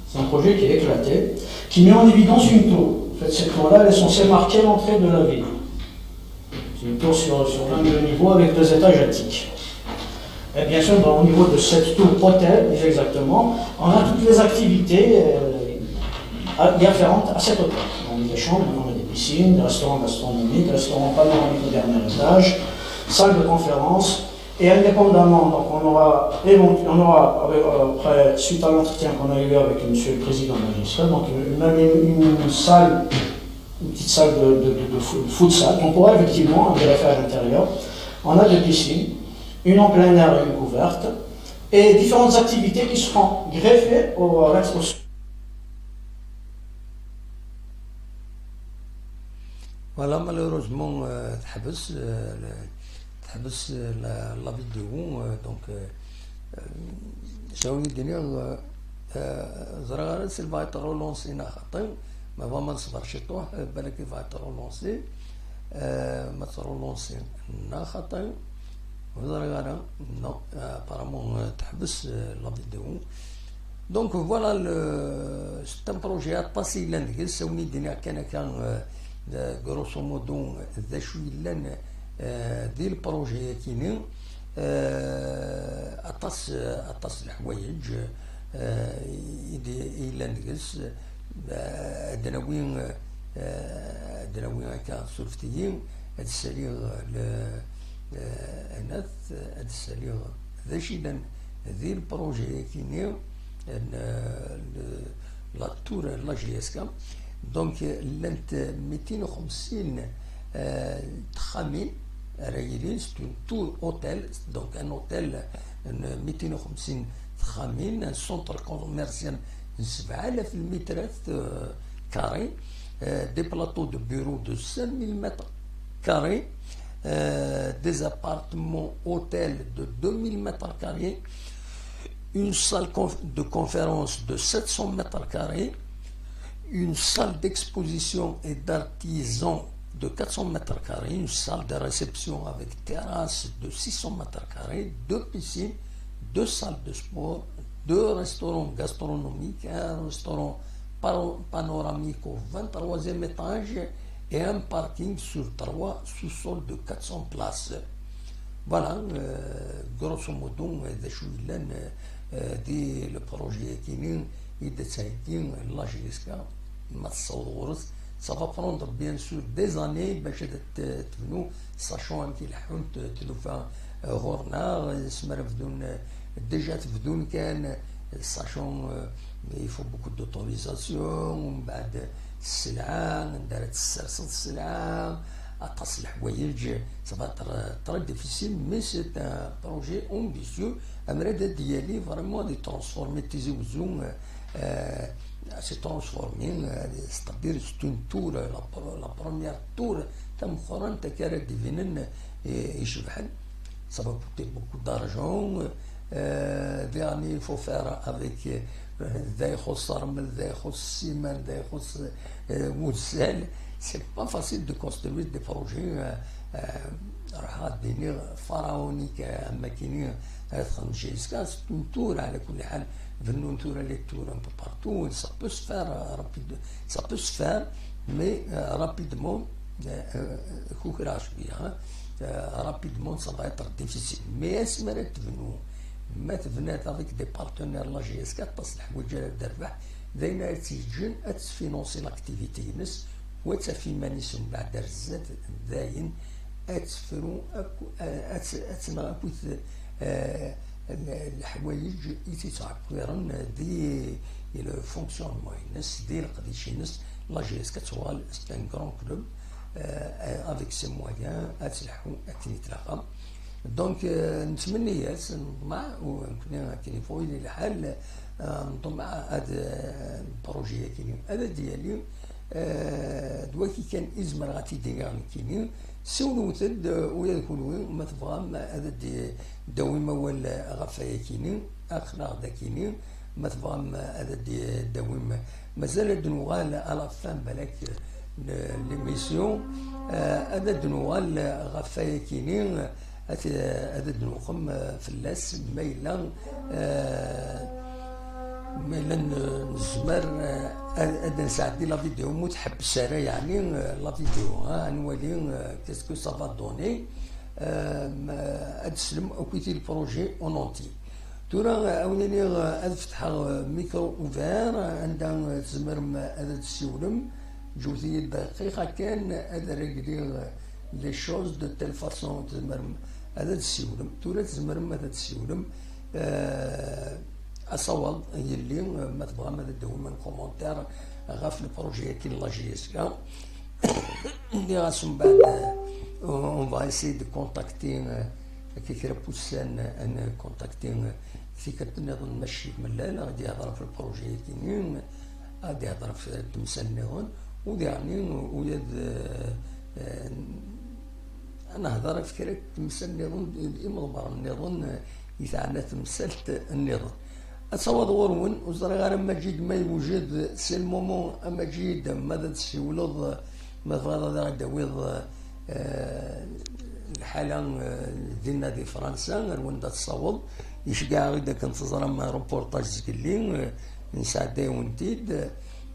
C'est un projet qui est éclaté, qui met en évidence une tour. En fait, cette tour-là, elle est censée marquer l'entrée de la ville. C'est une tour sur, sur vingt-deux niveaux avec deux étages attiques. Et bien sûr, dans- au niveau de cette tour hôtel, plus exactement, on a toutes les activités euh, à- y afférentes à cet hôtel. On a des chambres, on a des piscines, des restaurants gastronomiques, des restaurants panoramiques au dernier étage, salle de conférence. Et indépendamment, donc on aura, évent- on aura avec- euh, après, suite à l'entretien qu'on a eu avec Monsieur le Président de la G S P, donc une, même une, une salle, une petite salle de, de, de, de foot- futsal, qu'on pourra effectivement greffer à l'intérieur. On a deux piscines, une en plein air et une couverte, et différentes activités qui seront greffées au, au, Voilà, malheureusement, euh, تحبس, euh, le- تحبس, euh, la, la vidéo, euh, donc, euh, euh, j'ai envie de dire, euh, euh, ẓriɣ ara si va être relancé neɣ xaṭi, mais vraiment, نصبر شطوح, euh, بالك va être relancé, euh, ما ترولونسي neɣ xaṭi, ur ẓriɣ ara, non, euh, apparemment, euh, تحبس, euh, la vidéo. Donc voilà, le, c'est un projet aṭas i yellan deg-s, a wen-d-iniɣ kan akka, euh, de, grosso modo, d acu yellan, euh, di le projet-agi-ni, euh, aṭas, aṭas n leḥwayeǧ, euh, i d- i yellan deg-s, euh, ad d-nawi, euh, ad d-nawi akka, surfet-iyi, ad d-ssaliɣ le, euh, anat, ad d-ssaliɣ d acu yellan di le projet-agi-ni, n, euh, le, la tour, la J S K. Donc, euh, llant mitin u xemsin, euh, texxamin ara yilin, c'est une tour hôtel, donc un hôtel n mitin u xemsin texxamin, un centre commercial n sebɛa alaf lmitrat, euh, carrés, euh, des plateaux de bureaux de cinq mille mètres carrés, euh, des appartements hôtels de deux mille mètres carrés, une salle conf- de conférence de sept cents mètres carrés, une salle d'exposition et d'artisans de quatre cents mètres carrés, une salle de réception avec terrasse de six cents mètres carrés, deux piscines, deux salles de sport, deux restaurants gastronomiques, un restaurant paro- panoramique au vingt-troisième étage et un parking sur trois sous-sol de quatre cents places. Voilà, euh, grosso modo, euh, d acu yellan, euh, di le projet-agi-ni i d-tettheggi la J S K, ma tessaweḍ ɣur-s. Ça va prendre bien sûr des années باش ad t-, tebnu, sachant amek i leḥḥunt tlufa, euh, ɣur-neɣ, asmi ara bdun, euh, déjà tebdun kan, sachant, euh, il faut beaucoup d'autorisation, ومن بعد السلعة, anda ara tesserseḍ السلعة, aṭas n leḥwayeǧ, ça va être très difficile, mais c'est un projet ambitieux. Amrad ad d-yali vraiment ad transformer Tizi Wezzu, euh, euh, c'est transformé, euh, c'est-à-dire c'est une tour, la, pr- la première tour tameqqrant akka ara d-ibinen, euh, icebḥen. Ça va coûter beaucoup d'argent. Euh, dernier, il faut faire avec, euh, da ixuṣṣ ṛṛmel, da ixuṣṣ ssiman, da ixuṣṣ, euh, wuzzal. C'est pas facile de construire des projets, euh, euh, راح ديني pharaonique, euh, am wakken, euh, تخمجي c'est une tour على كل حال. Bennun tura les tours un peu partout, ça peut se faire, euh, rapide, ça peut se faire, mais, euh, rapidement, euh, euh, كوكرا شوية, hein. Euh, rapidement, ça va être difficile. Mais asmi ara tebnu, ma tebna avec des partenaires, la J S K, aṭas n leḥwayeǧ ara d-terbeḥ, d ayen ara tt-yeǧǧen ad tesfinansi l'activité-ines, u ad taf iman-is mbeɛd ar zdat, dayen ad tefru akk-, ad t-, ad tenɣ akkit, eh, leḥwayeǧ i tt-yettɛekkiren di le fonctionnement-ines, di leqdic-ines. La J S K ad tuɣal c'est un grand club, eh, avec ses moyens, ad tleḥḥu akken i tlaqqa. Donc, euh, nettmenni-as, neḍmeɛ, u nekkni akken yebɣu yili lḥal, euh, neḍmeɛ ad, euh, projet-agi ad d-yali, euh, d wagi kan i zemreɣ ad t-id-iniɣ nekkini. Siwlet-d, euh, ula d kunwi, ma tebɣam ad d-, d-tawim awal ɣef wayagi-ni, aql-aɣ-d akini. Ma tebɣam ad d-, d-tawim, mazal ad d-nuɣal à la fin, balak, n l'émission, euh, ad d-nuɣal ɣef wayakini, ad, ad d-nuqem, euh, fell-as, ma yella, euh, ma yella n-, nezmer, euh, ad, ad nesɛeddi la vidéo, mu tḥebbes ara, yeɛni, euh, la vidéo, hein, ad nwali, euh, qu'est-ce que ça va donner, euh, ma, ad teslem akk i le projet en entier. Tura, a wen-iniɣ, ad fetḥeɣ micro ouvert, anda tzemrem ad d-tessiwlem. Ǧǧut-iyi-d dqiqa kan, ad régliɣ les choses de telle façon tzemrem ad d-tessiwlem. Tura tzemrem ad d-tessiwlem. Eh, asawaḍ yelli, ma tebɣam ad d-tawim un commentaire ɣef le projet-agi n la J S K. Nniɣ-as mbeɛd, euh, on va essayer de contacter, euh, akka kra n wussan, euh, ad ncontacter, euh, tikkelt nniḍen, mačči d mellal, ad d-ihḍer ɣef lpṛujet-agi-nni, ad d-ihḍer ɣef temsal nniḍen, u diɣen, euh, ula d, euh, euh, ad nehḍer ɣef kra n temsal nniḍen, d imeḍmaren nniḍen, euh, i teɛna temsalt nniḍen. Ad tawaḍ ɣur-wen, ur ẓriɣ ara Maǧid ma yewjed, c'est le moment, a Maǧid, ma ad tessiwleḍ, ma tebɣiḍ ad aɣ-d-tawiḍ, eh, lḥala, eh, dinna di Fransa, ar wanda tessaweḍ. Iceggeɛ-aɣ-id akken teẓram reportage zgelli, eh, nesɛedda-yawen-t-id.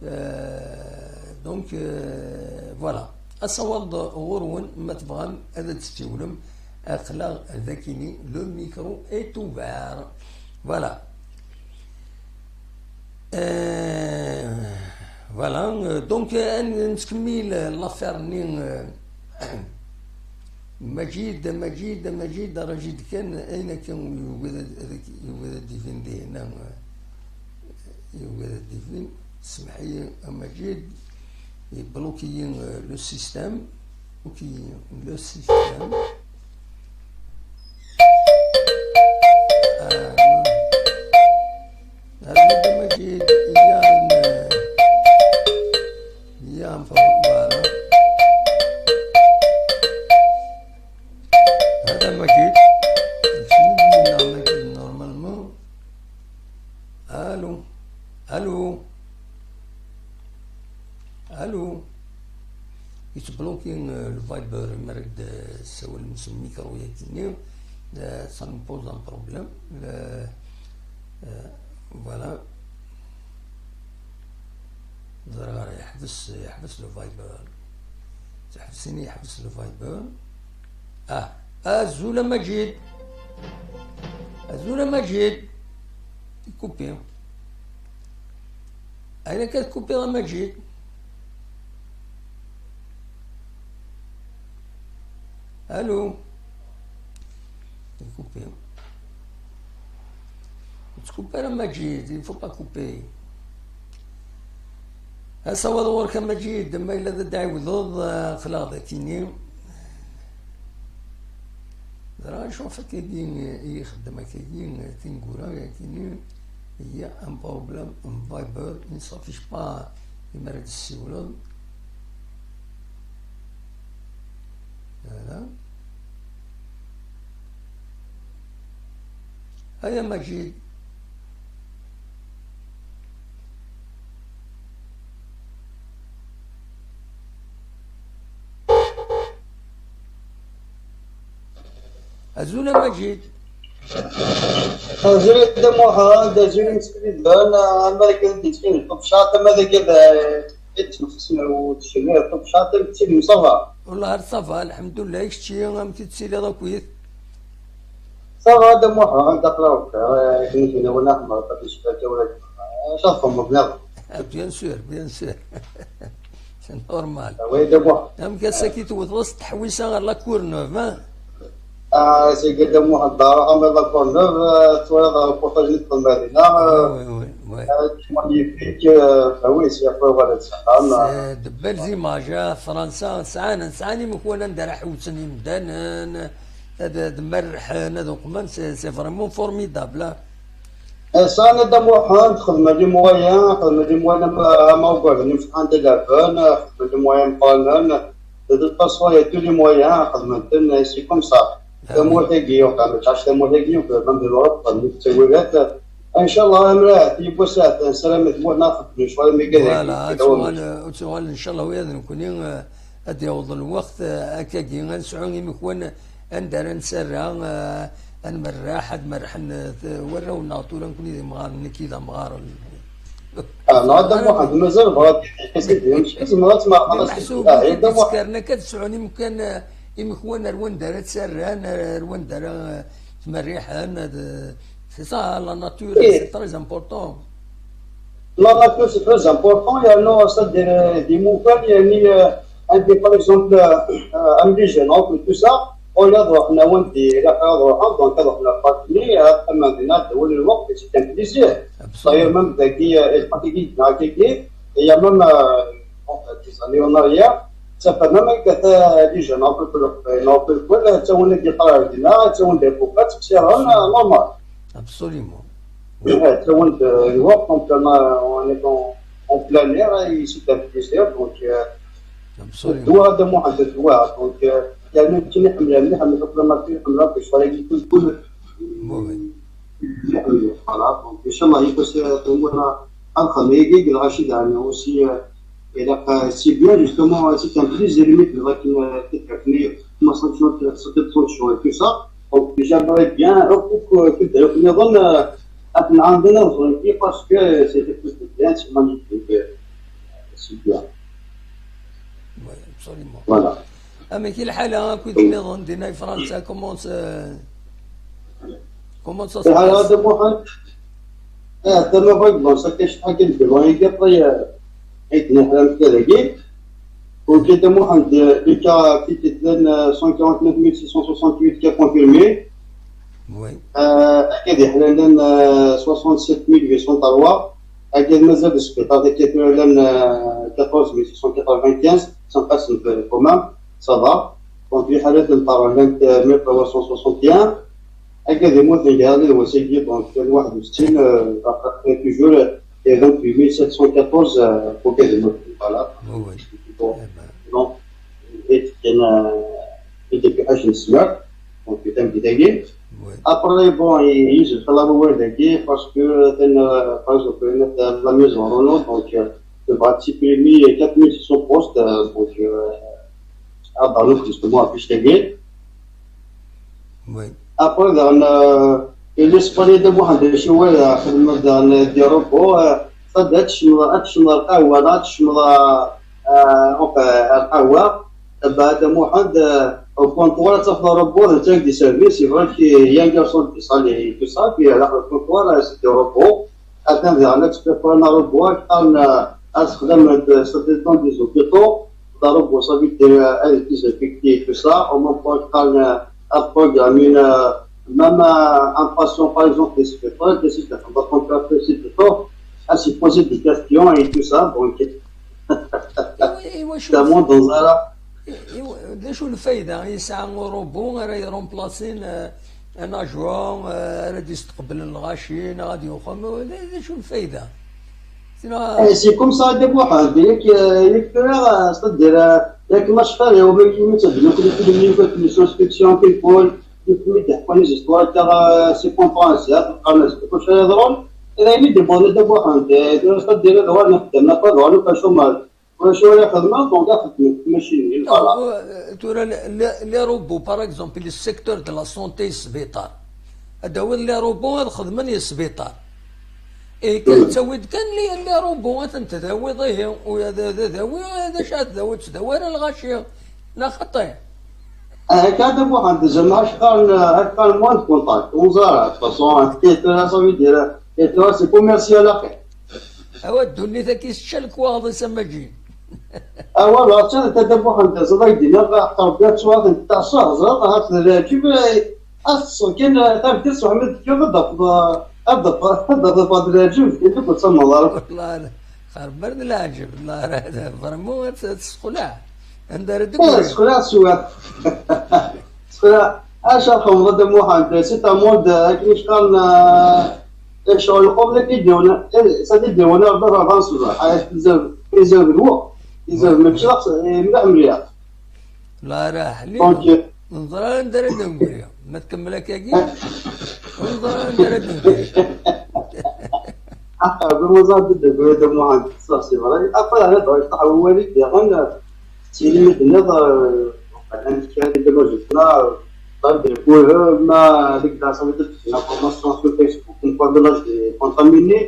Eh, donc, eh, voilà. Ad tawaḍ ɣur-wen, ma tebɣam ad d-tessiwlem, aql-aɣ dakini, le micro est ouvert. Voilà. Euh, voilà, euh, donc, euh, ad nettkemmil, euh, l'affaire-nni, euh, Maǧid, Maǧid, Maǧid, Rajid kan, ayen akka yugad ad, ad, yugad ad d-ibin dihin, euh, yugad ad d-ibin, semmeḥ-iyi a Maǧid, yebluki-yi, euh, le système. Ok, le système. Euh, هذا ما جيت، il y a un, il y a un problème, voilà. هذا ما جيت. شنو قلنا ما جيت normalement؟ Allô؟ Allô؟ Allô? Yettbloki, euh, le Viber, mi ara d-tessawalem s lmikru-yagi-nni, euh, ça nous pose un problème. Le, euh, voilà. Ẓriɣ ara yeḥbes, yeḥbes le Viber. Teḥbes-ini, yeḥbes le Viber. Ah, azul a Maǧid. Azul a Maǧid. Ikupi. Ayen akka tkupiḍ a Maǧid. Allô? Ikupi. Ur tkuppi ara a Maǧid, il faut pas couper. Asawaḍ ɣur-k a Maǧid, ma yella ad d-ɛiwdeḍ, aql-aɣ dakini. Ẓriɣ acu ɣef akkagi i ixeddem akkagi tineggura-yagi-nni, il y a un problème n Viber, il ne s'affiche pas imi ara d-tessiwleḍ. Voilà. Aya Maǧid. Azul a Maǧid. Azul a Dda Muḥend, azul a Msefridan, amarika d-yettfin ṭubcat, ama d akka d, eh, yettnefsen u tcemmiɛ ṭubcat, am ttilem ça va. Wellah ar ça va, lḥemdullah, i kečči, amek i tettiliḍ akkit? Ça va, Dda Muḥend, aql-aɣ, eh, akken i d-nniɣ, ḥemmleɣ ad icfa tura, eh, acu ad xedmeḍ nniḍen? Ah, bien sûr, bien sûr. C'est normal. Ah oui, Dda Muḥend. Amek ass-agi tewteḍ s teḥwisa ɣer La Courneuve, hein? Ah, c'est que Dda Muḥend, ṛuḥ am La Courneuve, eh, twalaḍ reportage n Lmadina, eh, oui, oui, oui. Eh, magnifique, eh, ah oui, c'est après, voilà, c'est, eh, de belles images, ah, Fransa, sɛan, sɛan imukan anda ara ḥewsen imdanen, ad, ad merrḥen, ad uqmen, c'est, c'est vraiment formidable, ah. Eh, sɛan a Dda Muḥend, xedmen les moyens, xedmen les moyens am, am ugaden imsetḥan d adafen, xedmen les moyens meqqranen, de toute façon, il y a tous les moyens, xedmen-ten, c'est comme ça. Ah oui. Tamurt-agi, enfin, mačči tamurt-agi, même de l'Europe, xedmen ttawilat, Inchallah, amraḥ, yiwwas ahat, nessaram ad nexdem lecɣal mi kan. Voilà, ad tuɣal, ad tuɣal, inchallah, wiyaḍ nekkni, eh, ad yaweḍ lweqt, eh, akkagi, ad nesɛu imekwan anda ara nserra, eh, ad nmerreḥ, ad merrḥen, eh, warraw-nneɣ tura nekkni d imɣaren, nekki d amɣar. Ah, neɣ Dda Muḥend, mazal bɣa ad tzemreḍ ad tmeɛqeḍ. Meḥsub, ah, i Dda Muḥend. Ad sɛun imekwan, eh, imekwan ar wanda ara tserran, ar wanda ara, eh, tmerriḥen, ad, c'est ça, la nature, c'est très important. La nature, c'est très important. Il y a, non, c'est-à-dire, euh, des mouvements, il y a, euh, un des, par exemple, euh, euh, un des jeunes, entre tout ça, on a droit, on a un des, la, on a droit, donc, alors, on a pas fini, euh, on a des notes, on a le work, c'est un plaisir. D'ailleurs, même, il y a, euh, il y a même, euh, bon, des années en arrière, ça fait même que, euh, des jeunes, on peut, on peut, on peut, ça, on est des parents, on a, ça, on est des papas, c'est normal. Absolument. Ttawin-d lweqt, donc, on est en, en plein air, et c'est un plaisir, donc, euh, absolument. Ddwa d amuḥend, ddwa, donc, euh, yerna nekk ḥemmleɣ mliḥ, mliḥ akk la matière, ḥemmleɣ akk ccɣel-agi, kul, kul. Voilà, donc, inchallah, yiwwas, euh, tumura ad nxedmeɣ yagi, d lɣaci daɣen aussi, euh, ilaq, euh, c'est bien, justement, euh, c'est un plaisir, limite, d akken, euh, tafat-nni, ma sanction, c'est de ton choix et tout ça. Donc, j'aimerais bien, euh, que, que, que, ad nɛawed ad nẓer, parce que c'est bien, c'est magnifique, euh, c'est bien. Oui, absolument. Voilà. Amek i lḥala akked nniḍen dinna i Fransa? Comment ça, comment ça se passe? Lḥala d amuḥend. Ah, d amuḥend, bon, ça fait acḥal kan n lwaqt, euh, ay d-nehram kra dagi. Ur d amuḥend, euh, le cas qui était, euh, cent quarante-neuf mille six cent soixante-huit cas confirmés. Oui. Euh, akka d iḥlalan, euh, soixante-sept mille huit cent trois. Akka d mazal deg sbiṭar, akka d iḥlalan, euh, quatorze mille six cent quatre-vingt-quinze, ça passe un peu quand même, ça va. Donc, les حالات نتاع mille trois cent soixante et un. Akka d immuten gar les وسيلة, donc, واحد وستين, euh, toujours, euh, et vingt-huit mille sept cent quatorze, euh, pour que les mots, voilà. Oui, oui. Bon. Eh ben. Donc, et, euh, et depuis, je me suis là. Donc, c'est un petit. Oui. Après, bon, il, il, je fais la nouvelle de guerre parce que, euh, par exemple, la maison Renault, donc, euh, il va supprimer quatre mille six cents postes, euh, donc, euh, ah, bah, donc, justement, à Pichegay. Oui. Après, dans, euh, l'Espagne de Mohamed Choué, euh, dans, euh, des robots, euh, ça doit être, euh, être, euh, ah, voilà, euh, enfin, ah, ouais. Bah, de Mohamed, euh, au comptoir, ça fait le robot, le check du service, c'est vrai qu'il y a un garçon qui s'allait et tout ça, puis, euh, là, au comptoir, euh, c'est des robots. Attends, un expert pour un robot, quand, euh, à ce que ça dépend des hôpitaux, le robot, ça veut dire, euh, elle est effective, tout ça, au moins, pour quand, euh, un programme, une, euh, même, euh, un patient, par exemple, qui se fait pas, qui se fait pas contracter, c'est plutôt à se poser des questions et tout ça, donc, iwa, iwa, ça monte dans un. Iwa, d acu lfayda yesɛa urubu ara yeremplasin, euh, un agent, euh, ara d-yesteqblen lɣaci, neɣ ad yuxem, d, d acu lfayda? Sinon, eh, c'est comme ça, de Mohamed, yak, euh, yak tura, euh, c'est-à-dire, euh, yak ma cfariɣ, ma yimit ad nekk, nekk, nekk, nekk, inspection, people, nekk, mi d-ḥkan les histoires, car, euh, c'est compréhensible, qqaren-as, d acu ara yeḍrun, d ayen i d-yewwḍen Dda Muḥend, euh, c'est-à-dire, ad uɣalen xeddmen, ad uɣalen ɣer chômage. Ulac wara xedmeɣ, donc ad xedmeɣ, mačči d. Donc, voilà. Euh, tura, les, les, les robots, par exemple, le secteur de la santé, sbiṭar. Ad d-tawiḍ les robots ad xedmen i sbiṭar. Et kan, mm, ttawiḍ kan les, les robots, ad ten-tdawiḍ, ihi, u ad, ad, ad awi, d acu ad tdawiḍ, ur ttdawi ara lɣaci. Neɣ xaṭi? Ah, akka d abuḥan, zama acḥal, acḥal moins de contact, ur ẓara, de toute façon, tura, ça veut dire, tura, c'est commercial, axir. Awa, ddunit-agi tečča lekwaɣeḍ-is am wagi. Awa, la, d ta, d abuḥan, d aẓaday d-yenna, ɣef Rebbi ad tuɣal n taɛṣa, ẓer, ahat d leɛǧeb, eh, ad teṭṭseḍ kan, eh, tameddit s Uḥmed Kiyuḍ, ad d-tafeḍ, eh, ad d-tafeḍ, ad d-tafeḍ leɛǧeb, kan ur tt-ttamneḍ ara. Wallah, xerber d leɛǧeb, la, vraiment, ad t-, ad tesexleɛ. Anda ara d-tegri? Eh, tesexleɛ s wa. Tesexleɛ. Acu ara txedmeḍ a Dda Muḥend, c'est un monde, eh, akken i qqaren, eh, ccɣel lqum la t-id-iwen, eh, ça t-id-iwen Rebbi ɣer ɣer ṣṣbeḥ, eh, tizerb, tizerb n wa, tizerb mačči d ax-, eh, mliḥ, mliḥ. La raḥ, li. Donc, neẓra anda ara d-negri. Ma tkemmel akkagi, neẓra anda ara d-negri. Après, moi, ça, de, de, de moi, ça, c'est vrai. Après, elle est dans le travail, il y a un, c'est une minute, euh, un petit peu de moi, je suis là, euh, dans le cours, euh, ma, avec la santé, la formation sur Facebook, une fois de l'âge de contaminé,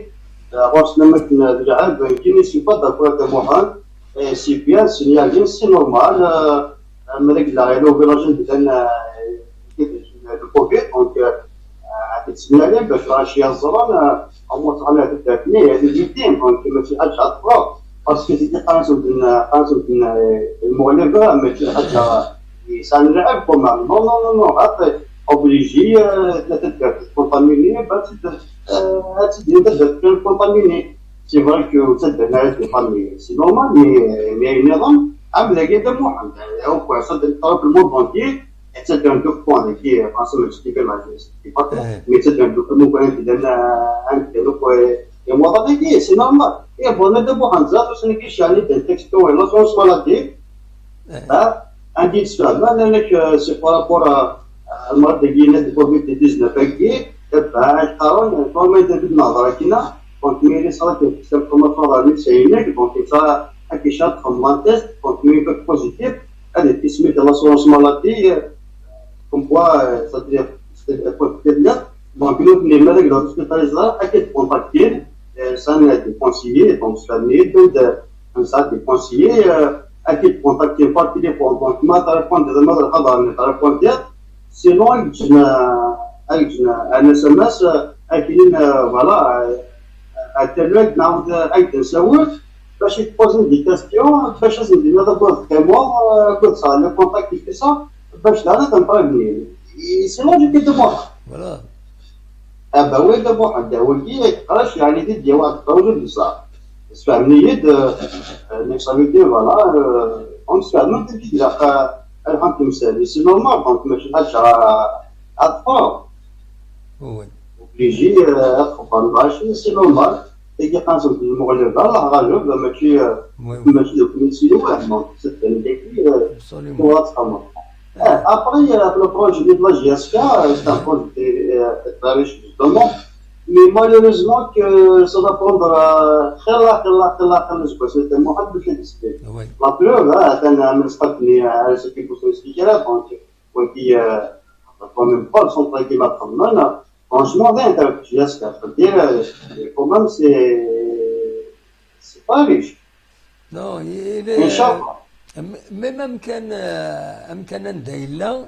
euh, avant, c'est même une, euh, déjà, euh, qui ne suis pas d'accord avec moi, hein. Et c'est bien, c'est bien, c'est normal, euh, euh, mais avec la, le village, euh, le Covid, donc, euh, euh, c'est bien, ben, je suis à Zéran, euh, en montant la vie de la famille, il y a des victimes, donc, je me suis à chaque fois, parce que c'était pas un souvenir, un souvenir, euh, le mot, le gars, mais je suis à chaque fois, et ça ne l'a pas mal. Non, non, non, non, après, obligé, euh, de, de, de, de contaminer, bah, c'est de, euh, c'est de, de, de contaminer. C'est vrai que vous êtes de la famille, c'est normal, mais, mais il y a une erreur. Ah, mais la guerre de Mohamed, euh, au point, ça, de, par exemple, le monde entier, et c'est un document qui est, enfin, ça, je sais pas, je sais pas, mais c'est un document qui est dans la, un, un, et moi, c'est normal. Et bon, on est de Mohamed, ça, c'est une question, il y a une texte, on est là, on se maladie. Hein? عندي سؤال، ما قال لك، آه، c'est par rapport à, à المرض اللي هنا ديال كوفيد تسعطاش، كي تبع القانون، القانون ما يدير بالنظر كينا، donc ملي صارت الكوماسيون راه لي سينيك، donc صار هاكي شاد كوم تيست، donc ملي يكون بوزيتيف، هذه تسميت لاسورونس مالادي، كوم كوا، c'est-à-dire، c'est-à-dire، donc nous, les malades, dans l'hôpital, ils ont été contactés, euh, ça, on a des conseillers, donc ça, on a des, on a des conseillers, euh, à qui contacter par téléphone. Donc, ما تريبوندي، ما تريبوندي، ما تريبوندي. Sinon, يجينا، يجينا un S M S, euh, أكيد، euh, voilà, euh, à telle heure, نعاود، euh, أكيد نسوي، باش يبوزي des questions، باش نزيد نضرب vraiment، euh, كل ça، le contact et tout ça، باش لا نتمبريفني. C'est logique de moi. Voilà. Ah bah oui, de moi, de oui, قراش يعني دي دي واحد الطاولة de ça. تفهمني يد، euh, mais ça veut dire, voilà, euh, on se fait même des idées, euh, الحمد لله، c'est normal, donc ماشي حاجة à part. Oui. Obligé, euh, خبر ماشي، c'est normal. تيجي قاسم في المغلبة، الله غالب، ماشي، euh, ماشي دوك نسيو واحد، donc c'est un défi, euh, absolument. Pour être vraiment. Eh, après, euh, le projet de la J S K, euh, c'est un projet, euh, très riche, justement. Mais malheureusement, que ça va prendre, euh, خير، خير، خير، خير، je pense, c'est un mois de décider. Oui. La preuve, hein, أنا من صحابني، euh, ceux qui poussent le speaker, donc, وكي، euh, quand même pas le centre qui m'a promené, franchement, rien qu'avec J S K, je veux dire, euh, quand même, c'est, c'est pas riche. Non, il est, إن شاء الله. Mais même كان، euh, même كان عنده إلا،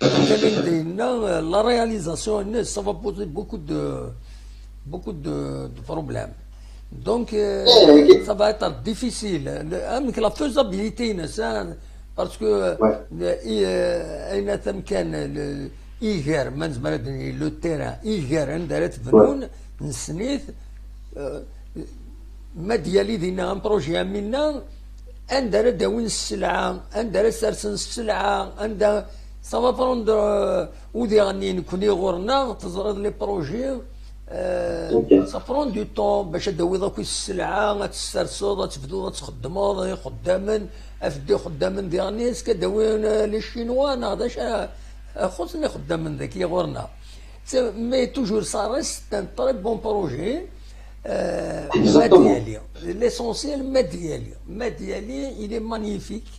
même كان عنده إلا، euh, la réalisation, ça va poser beaucoup de, beaucoup de, de problèmes. Donc, euh, ça va être difficile. Le, même que la faisabilité, ça, parce que, euh, il, euh, أين ثم كان ال-، إيغار، ما نزمر هاد ال-، le terrain، إيغار، عند راه تبنون، نسنيت، euh, ما ديالي دينا un projet عملنا، anda ara d-awin sselɛa, anda ara sersen sselɛa, anda ça va prendre, euh, udi ɣenni nekni ɣur-neɣ, teẓriḍ les projets, euh, ça prend du temps bac ad d-tawiḍ akk sselɛa, ad tesserseḍ, ad tebduḍ ad txeddmeḍ, ixeddamen, ad teddu ixeddamen diɣen, est-ce que ad d-awin, euh, les Chinois, neɣ d acu, euh, xuṣṣen ixeddamen dagi ɣur-neɣ. C'est, mais toujours, ça reste un très bon projet. Euh, Exactement. Madiali. L'essentiel, Madiali. Madiali, il est magnifique,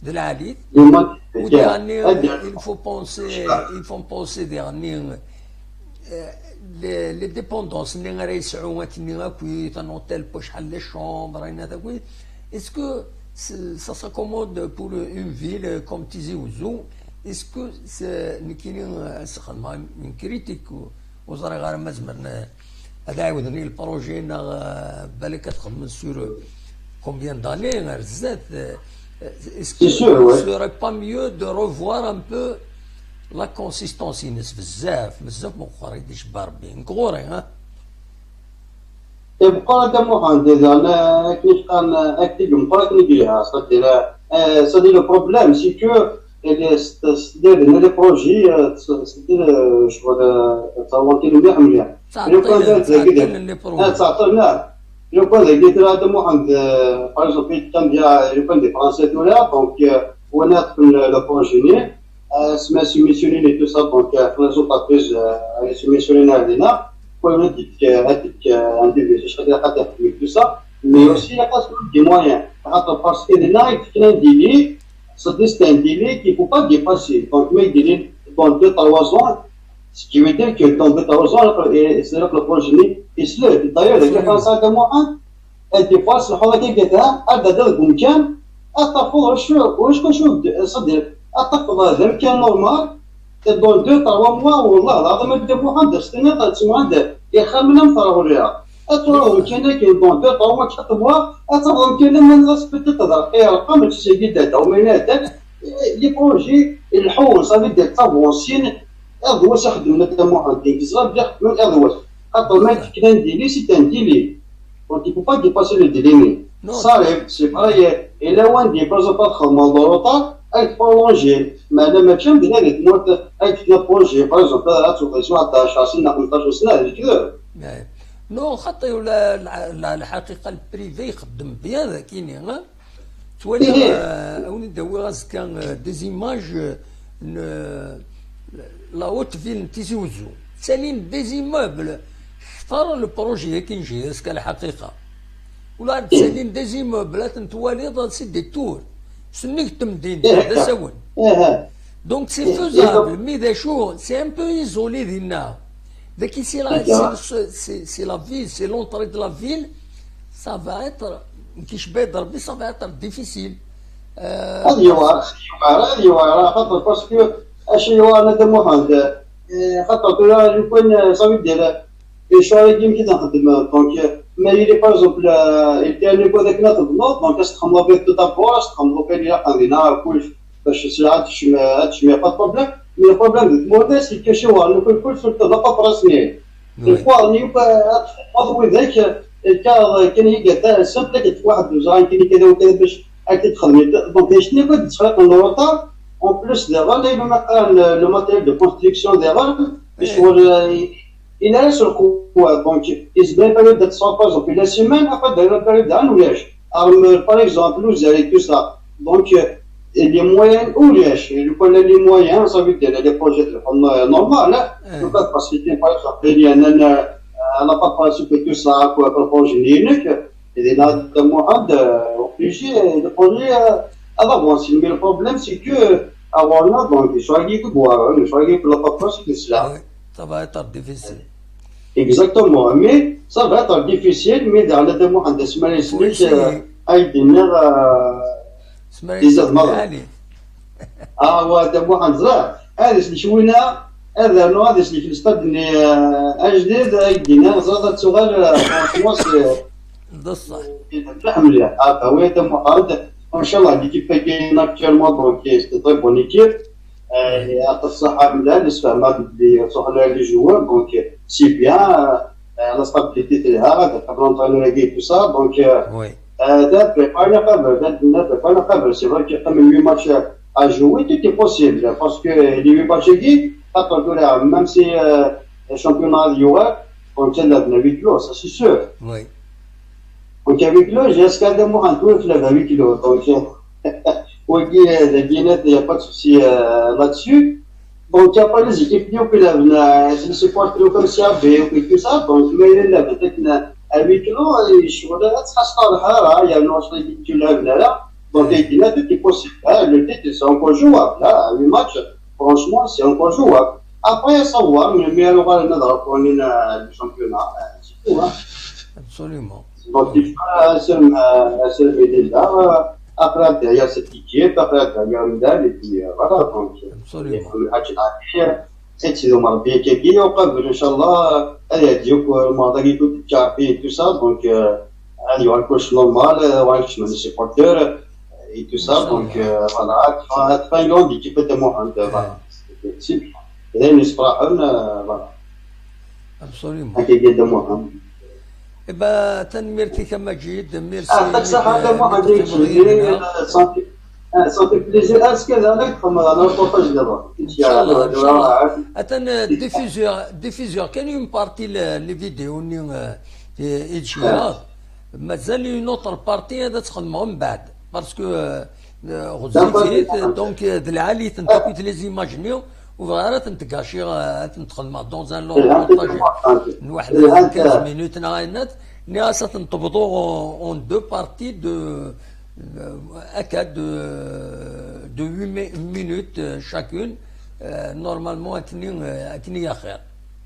de la Halit. Il est magnifique. Au dernier, il faut penser, il faut penser dernier, euh, les, les dépendances, les un hôtel, poche, les chambres, est-ce que ça s'accommode pour une ville comme Tizi Ouzou? Est-ce que c'est, une critique? Ur ẓriɣ ara ma zemren ad ɛiwden i le projet neɣ, euh, balak ad xedmen sur combien d'années ar zdat, euh, est-ce que ce serait pas mieux de revoir un peu la consistance-ines? Bezzaf, bezzaf meqqer i d-icebba Rebbi. Nekk ɣur-i, ha? Meqqer a Dda Muḥend, diɣen, akken i qqaren, akken i meqqer akken i yelha, c'est-à-dire, euh, c'est-à-dire le problème, c'est que, euh, c'est-à-dire, les projets, euh, c'est-à-dire, euh, je vois, euh, ttɛeṭṭilen mliḥ, mliḥ. Lukan d dagi, ttɛeṭṭilen les projets. Ah, ttɛeṭṭilen, ah. Lukan dagi tura a Dda Muḥend, euh, par exemple, il y a, lukan des Français tura, donc, euh, on a le, le projet-nni, euh, c'est soumissionné et tout ça, donc, euh, les entreprises, euh, elles soumissionnent à l'I N A. ad d-yefk, ad d-yefk un devis, acḥal ilaq ad d-yefk, tout ça, mais aussi ilaq ad d-yefk des moyens. Xaṭer parce que dinna i d-fkan un délai, c'est un délai qu'il faut pas dépasser. Donc, mais délai dans deux, trois ans, ce qui veut dire que dans deux, trois ans, c'est-à-dire que le projet est, d'ailleurs, il y a un certain moment, des fois, c'est le حركة كده، هذا ده ممكن، أتفضل شو، وش كو شو، صدق، أتفضل هذا كان normal، dans deux, trois mois, والله العظيم أنت محمد، استنى، تسمع هذا، يا خمنا مفرغ ليها. أتفضل كان كي dans deux, trois mois, quatre mois، أتفضل كان من غاس بتت تضرقي رقم تسيدي دادا وما ينادك، les projets، الحوم، صافي دير تافونسين، أضواس خدمنا محمد، كي زرا بدا خدمنا أضواس. خاطر ما كان ديلي، c'est un délai. Donc, il faut pas dépasser le délai. Ça arrive, c'est vrai, et là, on dit, par exemple, تخدم dans le retard, elle est prolongée. Mais là, ما كان بدا هذه الموت، elle est prolongée. Par exemple, là, tu fais soit عشر سنين، خمسطاش سنة، هذه كذا. Non, خاطر ولا الحقيقة le privé يخدم bien ذاكيني، ها؟ تولي، آه، أوني داوي غازكا، آه، des images، آه، ن-، la haute ville تيزي وزو. تسالين des immeubles. اختار le projet كي نجي، هذا الحقيقة. ولا تسالين des immeubles، تنتوالي ضا c'est des tours. سنك تمدين، هذا سون. Donc c'est faisable، mais ذا شو، c'est un peu isolé دينا. ذاكي c'est la, c'est, c'est, c'est la ville, c'est l'entrée de la ville. Ça va être, كي شباب ربي، ça va être difficile. هذه يوار، هذه يوار، هذه يوار، خاطر parce que اش يوار هذا محمد. خاطر ترى لو كان صافي دير الشهر يمكن نخدم، donc ما يلي par exemple الكان يقول لك نخدم، donc استخدم la vérité d'abord، استخدم لو كان يلا عندنا كلش باش السلعه تشمي، تشمي pas de problème. Mais le problème de تمورنا c'est que شي وار ناكل كل سلطه لا pas pressé. الكوار نيوكا هذا ذاك الكار كان يقعد سمبل كتف واحد وزران كان كذا وكذا باش هكا تخدمي. Donc شنو كنت تسرق الروطار؟ En plus دابا لا، الا ما قال le matériel de construction دابا باش هو ال-، il reste le coût. Donc il se met période de trois par exemple la semaine, après de la période d'un voyage. Arme, par exemple, vous avez tout ça. Donc les moyens, ou les, je connais les moyens, ça veut dire les projets de normal, hein. Donc parce que par exemple il y a un, euh, la préparation que tout ça, quoi, pour projet unique, et là, de moi, de obligé de projet à l'avance. Mais le problème c'est que avant là, donc je suis allé voir, je suis allé pour la préparation de cela. Ça va être difficile. Exactement. Mais ça va être difficile, mais dans le temps, on a des semaines, il y a des سمعت علي. اه، هو هذا بو حنزرة. هذا سني شوينا، هذا نو، هذا سني في الاستاد ني اجديد، اجدينا زاد تسوغال. بصح الحمد لله. اه، هو هذا محمد، ان شاء الله l'équipe كاينه actuellement، donc c'est très bonne équipe. يعطي الصحة ملال، نسمع ما بدي تروح لي les joueurs، donc c'est bien. La stabilité تاعها، هذا قبل l'entraîneur et tout ça، donc هذا بريباري قبل، هذا الناس بريباري قبل. C'est vrai que quand même huit matchs à jouer, tout est possible parce que les huit matchs هذه خاطر تقول même si championnat يوغا، donc c'est la huis clos, ça c'est sûr. Oui. Donc à huis clos, jusqu'à deux mois, on peut faire à huis clos. Donc وكي داكينات، il y a pas de souci là-dessus. Donc après les équipes نيوكل لعبنا، les supporters نيوكل سي بي وكل tout ça. Donc ما إلا لعبت à huis clos، الشغل تخسر الحرارة، يعني واش غادي تجي لعبنا لا. Donc il y a tout est possible. Le titre c'est encore jouable. Là, huit matchs, franchement c'est encore jouable. Après ça va, mais mais alors on a le championnat, c'est tout. Absolument. Donc il faut assumer déjà. Après il y a cette équipe, après il y a Mdal, et puis voilà. Absolument. C'est le mardi qui est au Kabul, Inch'Allah. Allez, Dieu, le mardi qui est au Kabul, tout ça. Donc il y aura le coach normal, on va les supporters et tout ça. Donc voilà, c'est pas une grande équipe de Mohamed. Voilà. C'est bien. Et là, nous espérons, voilà. Absolument. هكا قد Mohamed. إبا تنميرتك مجيد، merci. يعطيك الصحة، هذا Mohamed. صافي بليزير. اسكو انا كنت انا البورتاج دابا. ان شاء الله، ان شاء الله. اتن diffuseur، diffuseur كان une partie les vidéos ني، اتشيار. مازال une autre partie هذا تخدمها من بعد. Parce que غزيتي donc د العالي تنتقيت les images نيو. Ur bɣiɣ ara ad tent-gâchiɣ, ad tent-xedmeɣ dans un long reportage n waḥed quinze minutes neɣ ayen. Nniɣ-as ad tent-tebḍu en deux parties de, euh, akka, de, de huit mi-, minutes, euh, chacune. Euh, normalement, akken i, euh, akken i axir.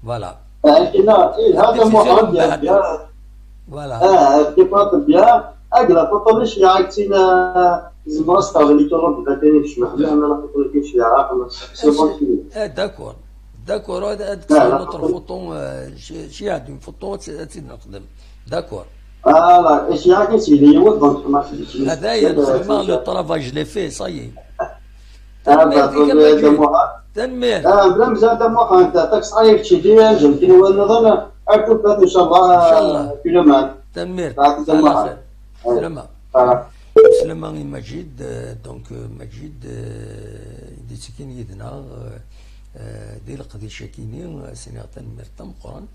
Voilà. Akken i, ih, hada Muḥend, ya, ya. Voilà. Ah, c'est pas bien. Ak la photo n ccyaɛ, ak tin, ah, zemreɣ ad s-teɣli turu d batini kecmeɣ, la, la photo n ccyaɛ, xlaṣ, c'est bon. Eh, d'accord. D'accord, ad, ad kkseɣ une autre photo, euh, ci, ci ad une photo, ad, ad tt-id-nexdem. D'accord. Voilà, ccyaɛ kan s-yili yiwet, donc, ma s-, هذا هي، le travail, je l'ai fait, ça y est. Tanemmirt-ik a Maǧid. Tanemmirt. Ah, bla mzal a Muḥend, ṭaksi aya kečč di, anzem kini wa nniḍen, ar tufat, inchallah, inchallah. Kulaman. Tanemmirt. Ala xir. Slama. Slama i Maǧid, euh, donc, euh, Maǧid, euh, i d-ittekkin yid-neɣ, euh, euh, di leqdic-agi-nni, euh, s-iniɣ tanemmirt tameqqrant.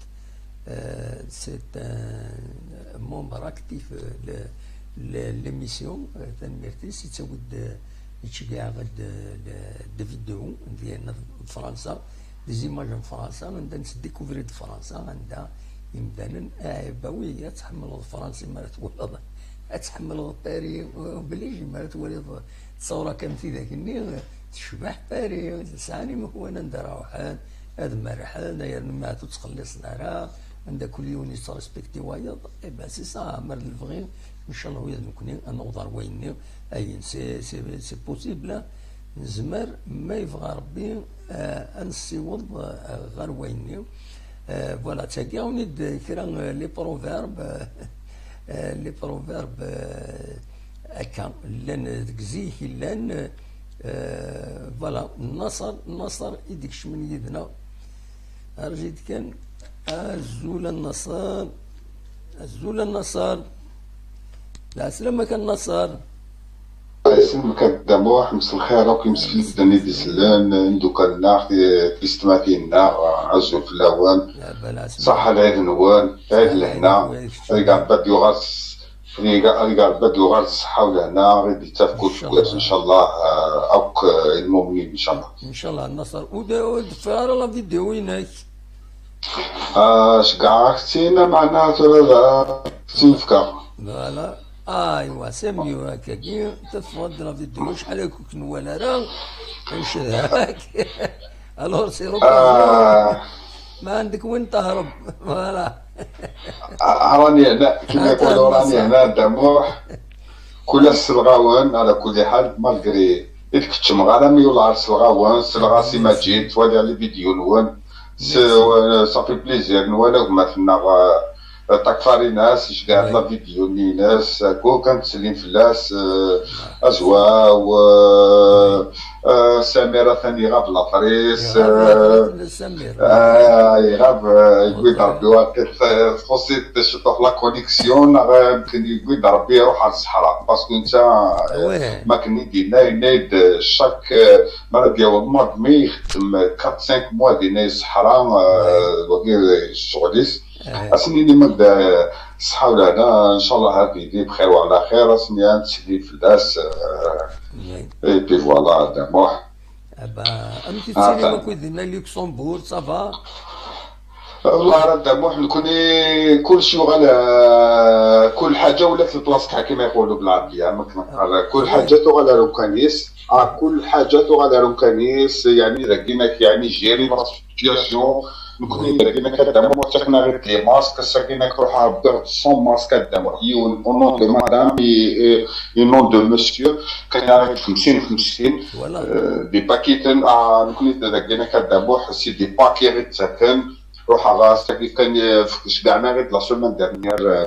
Euh, c'est un membre actif, euh, de, de l'émission, euh, tanemmirt-is, yettawi-d, euh, yettceggiɛ-aɣ-d, euh, de, de vidéo, di, di Fransa, des images en Fransa, anda nettdécouvrir-d Fransa, anda imdanen, ah, bah oui, ad tḥemmleḍ Fransa mi ara twaliḍ, ad tḥemmleḍ Paris, obligé, mi ara twaliḍ ttṣawra kan tidak-nni, tecbeḥ Paris, sɛan imehwan anda ara ruḥen, ad merrḥen, yernu ma ur ttxelliṣen ara, anda kul yiwen yettrespekti wayeḍ, eh ben, c'est ça, mer d lebɣi, ncallah ula d nekni ad naweḍ ar wayen-nni, ayen, c'est, c'est, c'est possible, nezmer, ma yebɣa Rebbi, eh, ad nessiweḍ, eh, ɣer wayen-nni. Eh, voilà, ttagiɣ-awen-id kra, eh, les proverbes, eh, les proverbes, eh, akka, llan deg zik, llan, eh, voilà, Naṣer, Naṣer i d-ikecmen yid-neɣ. Rǧu-d kan. Azul a Naṣer. Azul a Naṣer. Lɛeslama-k a Naṣer. Lɛeslama-k a Dda Muḥ, mselxir akk imsefliden i d-isellen, imeddukal-nneɣ, ti-, tiyessetmatin-nneɣ, azul fell-awen. Ṣaḥḥa lɛid-nwen, lɛid lehna. Ad iga Rebbi ad yuɣal s-, ad iga, ad iga Rebbi ad yuɣal s ṣṣeḥḥa u lehna, ad d-ittaf kul seggas, incallah, eh, akk, eh, lmumnin, incallah. Incallah, Naṣer. Ur d-, ur d-teffiɣ ara la vidéo-inek. Ah, ceggɛeɣ-ak-tt-in, meɛna tura d, ad tt-in-fkeɣ. Voilà. Aywa, c'est mieux akkagi. Teffeɣ-d la vidéo, acḥal akk ur k-nwala ara. Ncedha-k. Alors, c'est l'occasion. Ah. Ma عندك وين تهرب. Voilà. Ah, rani hna, kima yequlu, rani hna, Dda Muḥ. Kul ass selleɣ-awen, ɛla kulli ḥal, malgré i d-keččmeɣ, ala mi yulɛer selleɣ-awen, selleɣ-as i Maǧid, ttwaliɣ les vidéos-nwen. S-, euh, ça fait plaisir, nwala gma-tneɣ, euh, Takfarinas, iceggeɛ-d la vidéo-nni-ines, euh, kul kan ttsellin fell-as, euh, Azwaw, euh, euh, Samir atan iɣab later-is, euh, ah, iɣab, euh, yewwi-d Rebbi waqil, euh, txuṣ-it ciṭuḥ la connexion, neɣ, euh, yemken yewwi-d Rebbi iruḥ ar ṣṣeḥra, parce que netta, euh, ma akken i d-yenna, yenna-d, euh, chaque, euh, mi ara d-yaweḍ mois de mai, ixeddem quatre cinq mois dinna i ṣṣeḥra, euh, wagi, euh, ccɣel-is. Ad sen-nini ma d, euh, ṣṣeḥḥa u lehna, ncallah ad yili bxir wa ɛla xir, ad sen-nini ad nttselli fell-as, euh, et puis voilà, Dda Muḥ. Ah bah, amek i tettili akk dinna Luxembourg, ça va? Wallah, a Dda Muḥ, nekni kulci yuɣal, euh, kul ḥaǧa ula f lplas-is, kima yequlu belɛerbiya, am akken neqqar, kul ḥaǧa tuɣal ar umkan-is, ah, kul ḥaǧa tuɣal ar umkan-is, yeɛni dagi-nak, yeɛni gérer la situation, nekni dagi-nak a Dda Muḥ, ttaken-aɣ-id les masques, ass-agi-nak ruḥeɣ wwiɣ-d cent masques a Dda Muḥ, yiwen au nom de madame et, et, et nom de monsieur, ttaken-aɣ-id xemsin xemsin, euh, des paquets, ah, nekni dagi-nak a Dda Muḥ, c'est des paquets i ttaken, Ruḥeɣ ass-agi kan, eh, ceggɛen-aɣ-id la semaine dernière, euh,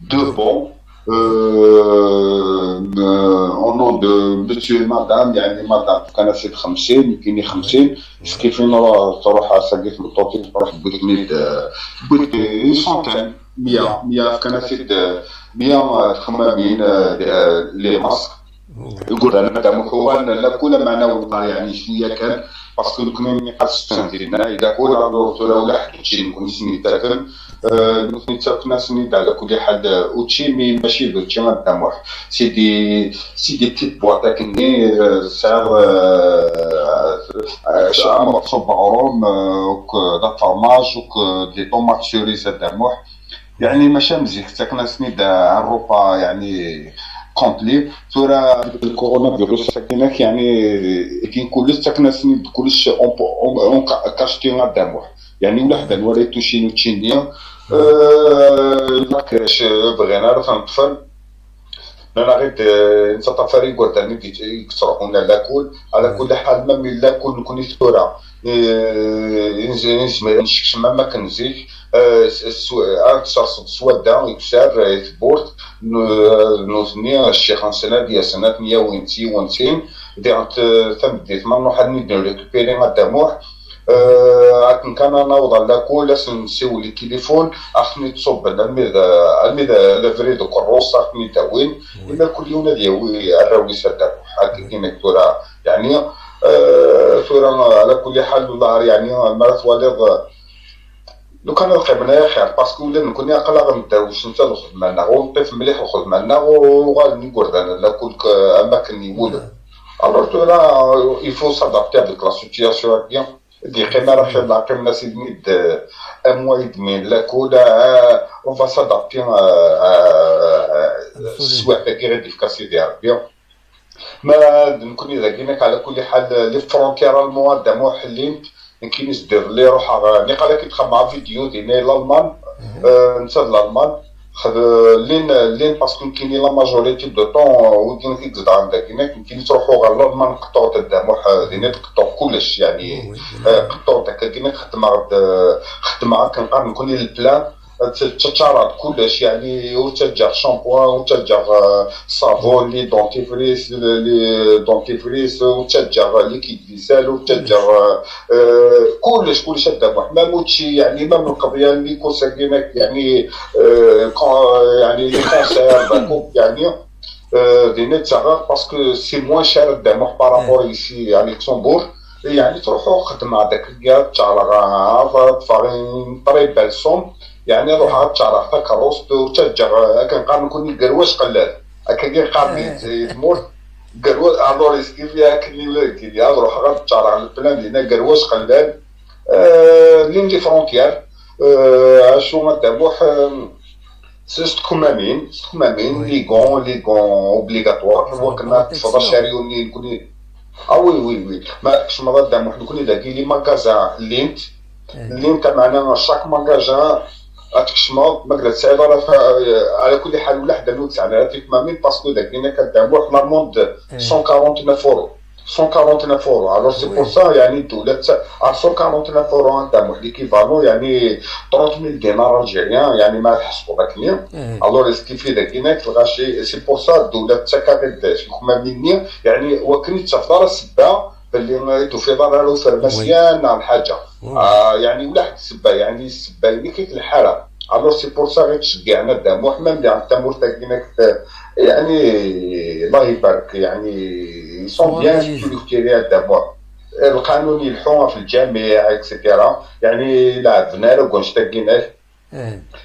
deux bons, euh, euh, au nom de monsieur et madame, yeɛni madame fkan-as-id xemsin, nekkini xemsin, ce qui fait, tṛuḥ ass-agi tmeṭṭut-iw, tṛuḥ tewwi-ten-id, euh, tewwi-d une centaine, meyya, meyya fkan-as-id, euh, meyya, euh, tkemmamin, euh, euh, les masques. Igerdan n Dda Muḥ uɣalen lakul, meɛna uḍar, yeɛni cwiya kan, parce que nekni mi qas sendina, ila kul, alors tura ula ḥedd učči nekni s-nittaken, euh, nekni ttaken-asen-id ɛla kulli ḥal, euh, učči, mi mačči d učči a Dda Muḥ. C'est des, c'est des petites boîtes akken-nni, euh, sɛiɣ, euh, euh, amerṣu n uɣrum, euh, akked d fromage, akked des tomates cerises a Dda Muḥ. Yeɛni mačči am zik, ttaken-asen-id rrupa, yeɛni, complet. Tura le coronavirus akken-ak, yeɛni, akin kullec ttaken-asen-id kullec en, en, en quantité a Dda Muḥ. Yeɛni ula ḥedd ur ittucin učči-nni. Euh, la crèche, euh, bɣin ara ten-ṭṭfen. Nnan-aɣ-id, euh, nettaṭṭaf ara igerdan i d-, i yettruḥun ar lakul. Ɛla kulli ḥal, même i lakul nekni tura, euh, i nez-, i nezmer ad nsekcem am akken zik, euh, s-, s-, ad tserseḍ swadda i usar, euh, i tewwurt, n-, nutni, ccix-nsen ad yasen, ad ten-yawin d tiwentin, diɣen t-, tameddit ma nruḥ ad ten-id-nrekupiri a Dda Muḥ, euh, akken kan ad naweḍ ar lakul, ad sen-nsiwel i tilifun, ad ten-id-ṣubben almi d, almi d, d abrid ukerrus, ad ten-id-awin, ila kul yiwen ad yawi arraw-is a Dda Muḥ. Akken i nek tura, yeɛni, euh, tura, ɛla kulli ḥal, wellah, yeɛni, mi ara twaliḍ, lukan ad qqimen ay axir, parce que ula d nekni aql-aɣ ndewwec netta d lxedma-nneɣ, ur neṭṭif mliḥ lxedma-nneɣ, uɣalen igerdan lakul k-, am akken iwulem. Alors tura, il faut s'adapter avec la situation-agi. Ur d-yeqqim ara xir la qqimen-as-id un mois et demi n lakul, euh, on va s'adapter, euh, euh, euh, s teswiɛt-agi i d-yefka Sidi Rebbi. Ma d nekni dagi, nekk, ɛla kulli ḥal, les frontières allemandes a Dda Muḥ llint, nekkini sdiḍelli ruḥeɣ, niqal ad k-id-xedmeɣ vidéo dinna i Lalman, euh, netta d Lalman, xed-, llin, llin, parce que nekkini la majorité de temps, euh, wigi i izedɣen dagi, nekk, nekkini ttruḥuɣ ɣer Lalman, qeṭṭuɣ-d a Dda Muḥ, euh, dinna qeṭṭuɣ kullec, yeɛni, euh, qeṭṭuɣ-d akka, dinna xeddmeɣ-d, euh, xeddmeɣ akken qqaren nekkni le plein, ttaǧǧaɣ kullec, yeɛni ur ttaǧǧaɣ shampoing, ur ttaǧǧaɣ, euh, ṣṣabun, les dentifrice, les dentifrice, ur ttaǧǧaɣ liquide vaisselle, ur ttaǧǧaɣ, euh, kullec, kullec a Dda Muḥ. Même učči, yeɛni même lqeḍyan, les courses-agi, yeɛni, euh, quand, yeɛni les conserves, yeɛni, euh, dinna ttaɣeɣ parce que c'est moins cher a Dda Muḥ par rapport ici à Luxembourg. Yeɛni ttruḥuɣ xeddmeɣ-d akka, ttaǧǧaɣ, ṭṭfeɣ une très belle somme. Yeɛni ruḥeɣ ad ččareɣ takeṛṛust, ur ttaǧǧaɣ, akken qqaren nekkni, gerwac qellal. Akkagi qqaren di, di tmurt, gerwa-, alors iskifi akken i ula deg ad ruḥeɣ ad ččareɣ le plein dinna, gerwac qellal. Euh, llin les frontières, euh, acu a Dda Muḥ, euh, s, s tekmamin, s tekmamin, les gants, les gants obligatoires, wakken ad teṭṭfeḍ acaryu-nni nekkni. Ah oui, oui, oui. Ma tkecmeḍ a Dda Muḥ, nekkni dagi les magasins llin-t, llin-t, meɛna chaque magasin ad tkecmeḍ, ma ur tesɛiḍ ara fa-, ɛla kulli ḥal, ula ḥedd ur tesɛi ara tikmamin, parce que dagi nekk a Dda Muḥ, l'amende cent quarante-neuf euros. Cent quarante-neuf euros. Alors c'est pour ça, yeɛni ddula tt-, à cent quarante-neuf euros a Dda Muḥ, l'équivalent, yeɛni trente mille dinars algériens, yeɛni ma tḥesbeḍ akken. Alors iskifi dagi nekk lɣaci, c'est pour ça ddula tettak-aɣ-id tikmamin-nni, yeɛni wakken i d-tafeḍ ara ssebba belli ur d-tufiḍ ara, ara ufermasyan neɣ lḥaǧa. Ah, yeɛni ula ḥedd ssebba, yeɛni ssebba-inek i lḥara. Alors c'est pour ça i ɣ-ittceggiɛen a Dda Muḥ, même di tamurt-agi nekk, yeɛni, Allah ibarek, yeɛni, ils sont bien structurés a Dda Muḥ. Lqanun yelḥu ɣef lǧamiɛ, et cetera. Yeɛni, ur ɛebbden ara deg wannect-agi nekk.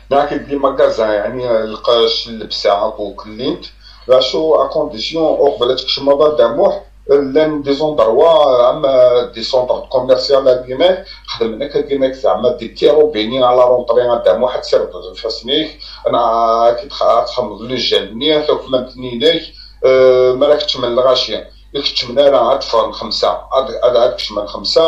Neɣ akk-d les magasins, yeɛni, lqecc, llebsa, akk llin-t. D acu, à condition, uqbel ad tkecmeḍ a Dda Muḥ, llan des endroits, am, euh, des centres commerciaux agi nekk, xedmen akka agi nekk, zeɛma des petits robinets à la rentrée a Dda Muḥ, ad tsirdeḍ ifassen-ik, neɣ ad tx-, ad txedmeḍ le gel-nni, takmamt-nni-inek, euh, mi ara kecmen lɣaci, ur keččmen ara, ad ffɣen xemsa, ad, ad, ad kecmen xemsa,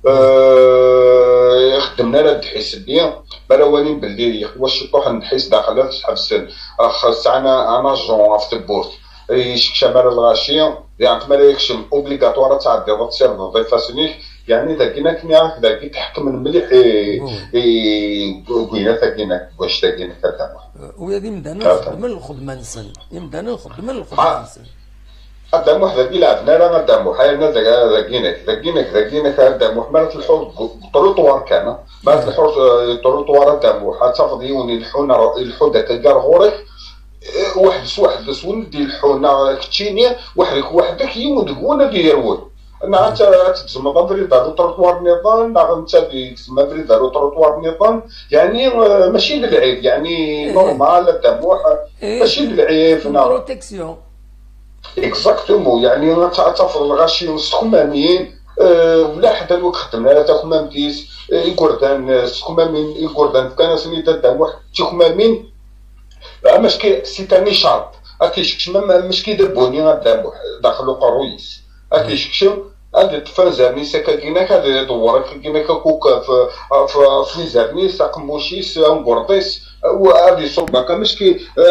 euh, ur xeddmen ara ddḥis-nni, mi ara walin belli yeqwa ciṭuḥ n ddḥis daxel, ad t-ḥebsen, ax-, sɛan un agent ɣef tewwurt, yessekcam ara lɣaci, diɣen mi ara yekcem, obligatoire ad tɛeddiḍ ad tsirdeḍ ifassen-ik, yeɛni dagi nekk nniɣ-ak dagi tḥekmen mliḥ i, i, deg winnat-agi nekk, deg wannect-agi nekk a Dda Muḥ. Ula d imdanen xeddmen lxedma-nsen. Imdanen xeddmen lxedma-nsen. A Dda Muḥ, dagi ur ɛebbden ara a Dda Muḥ, yerna dagi, dagi nekk, dagi nekk, dagi nekk a Dda Muḥ, mi ara tleḥḥuḍ deg, deg uṭruṭwar kan, mi ara tleḥḥuḍ, eh, deg uṭruṭwar a Dda Muḥ, ad tafeḍ yiwen ileḥḥun ar, ileḥḥu-d akka gar ɣur-k, eh, Weḥd-s, weḥd-s, win d-ileḥḥun, neɣ keččini, weḥd-k, weḥd-k, yiwen deg-wen ad yerwel. Neɣ ad t-, ad tgezmeḍ abrid ar uṭruṭwar nniḍen, neɣ netta ad yegzem abrid ar uṭruṭwar nniḍen. Yeɛni, eh, mačči d lɛib, yeɛni normal, a Dda Muḥ, eh, mačči d lɛib, neɣ protection. Exactement, yeɛni ad ta-, ad tafeḍ lɣaci s tekmamin, eh, ula ḥedd ur ixeddem ara takmamt-is, eh, igerdan, eh, s tekmamin, igerdan fkan-asen-id a Dda Muḥ d tikmamin, amack c'est un écharpe, ad t-isekcem am, amack d abuni a Dda Muḥ daxel uqerruy-is, ad t-isekcem, ad iṭṭef anzaren-is akkagin-ak, ad idewwer akkagin-ak akk ɣef, ɣef, ɣef yizerren-is, aqemmuc-is, amgerḍ-is, u ad iṣubb akka, amack,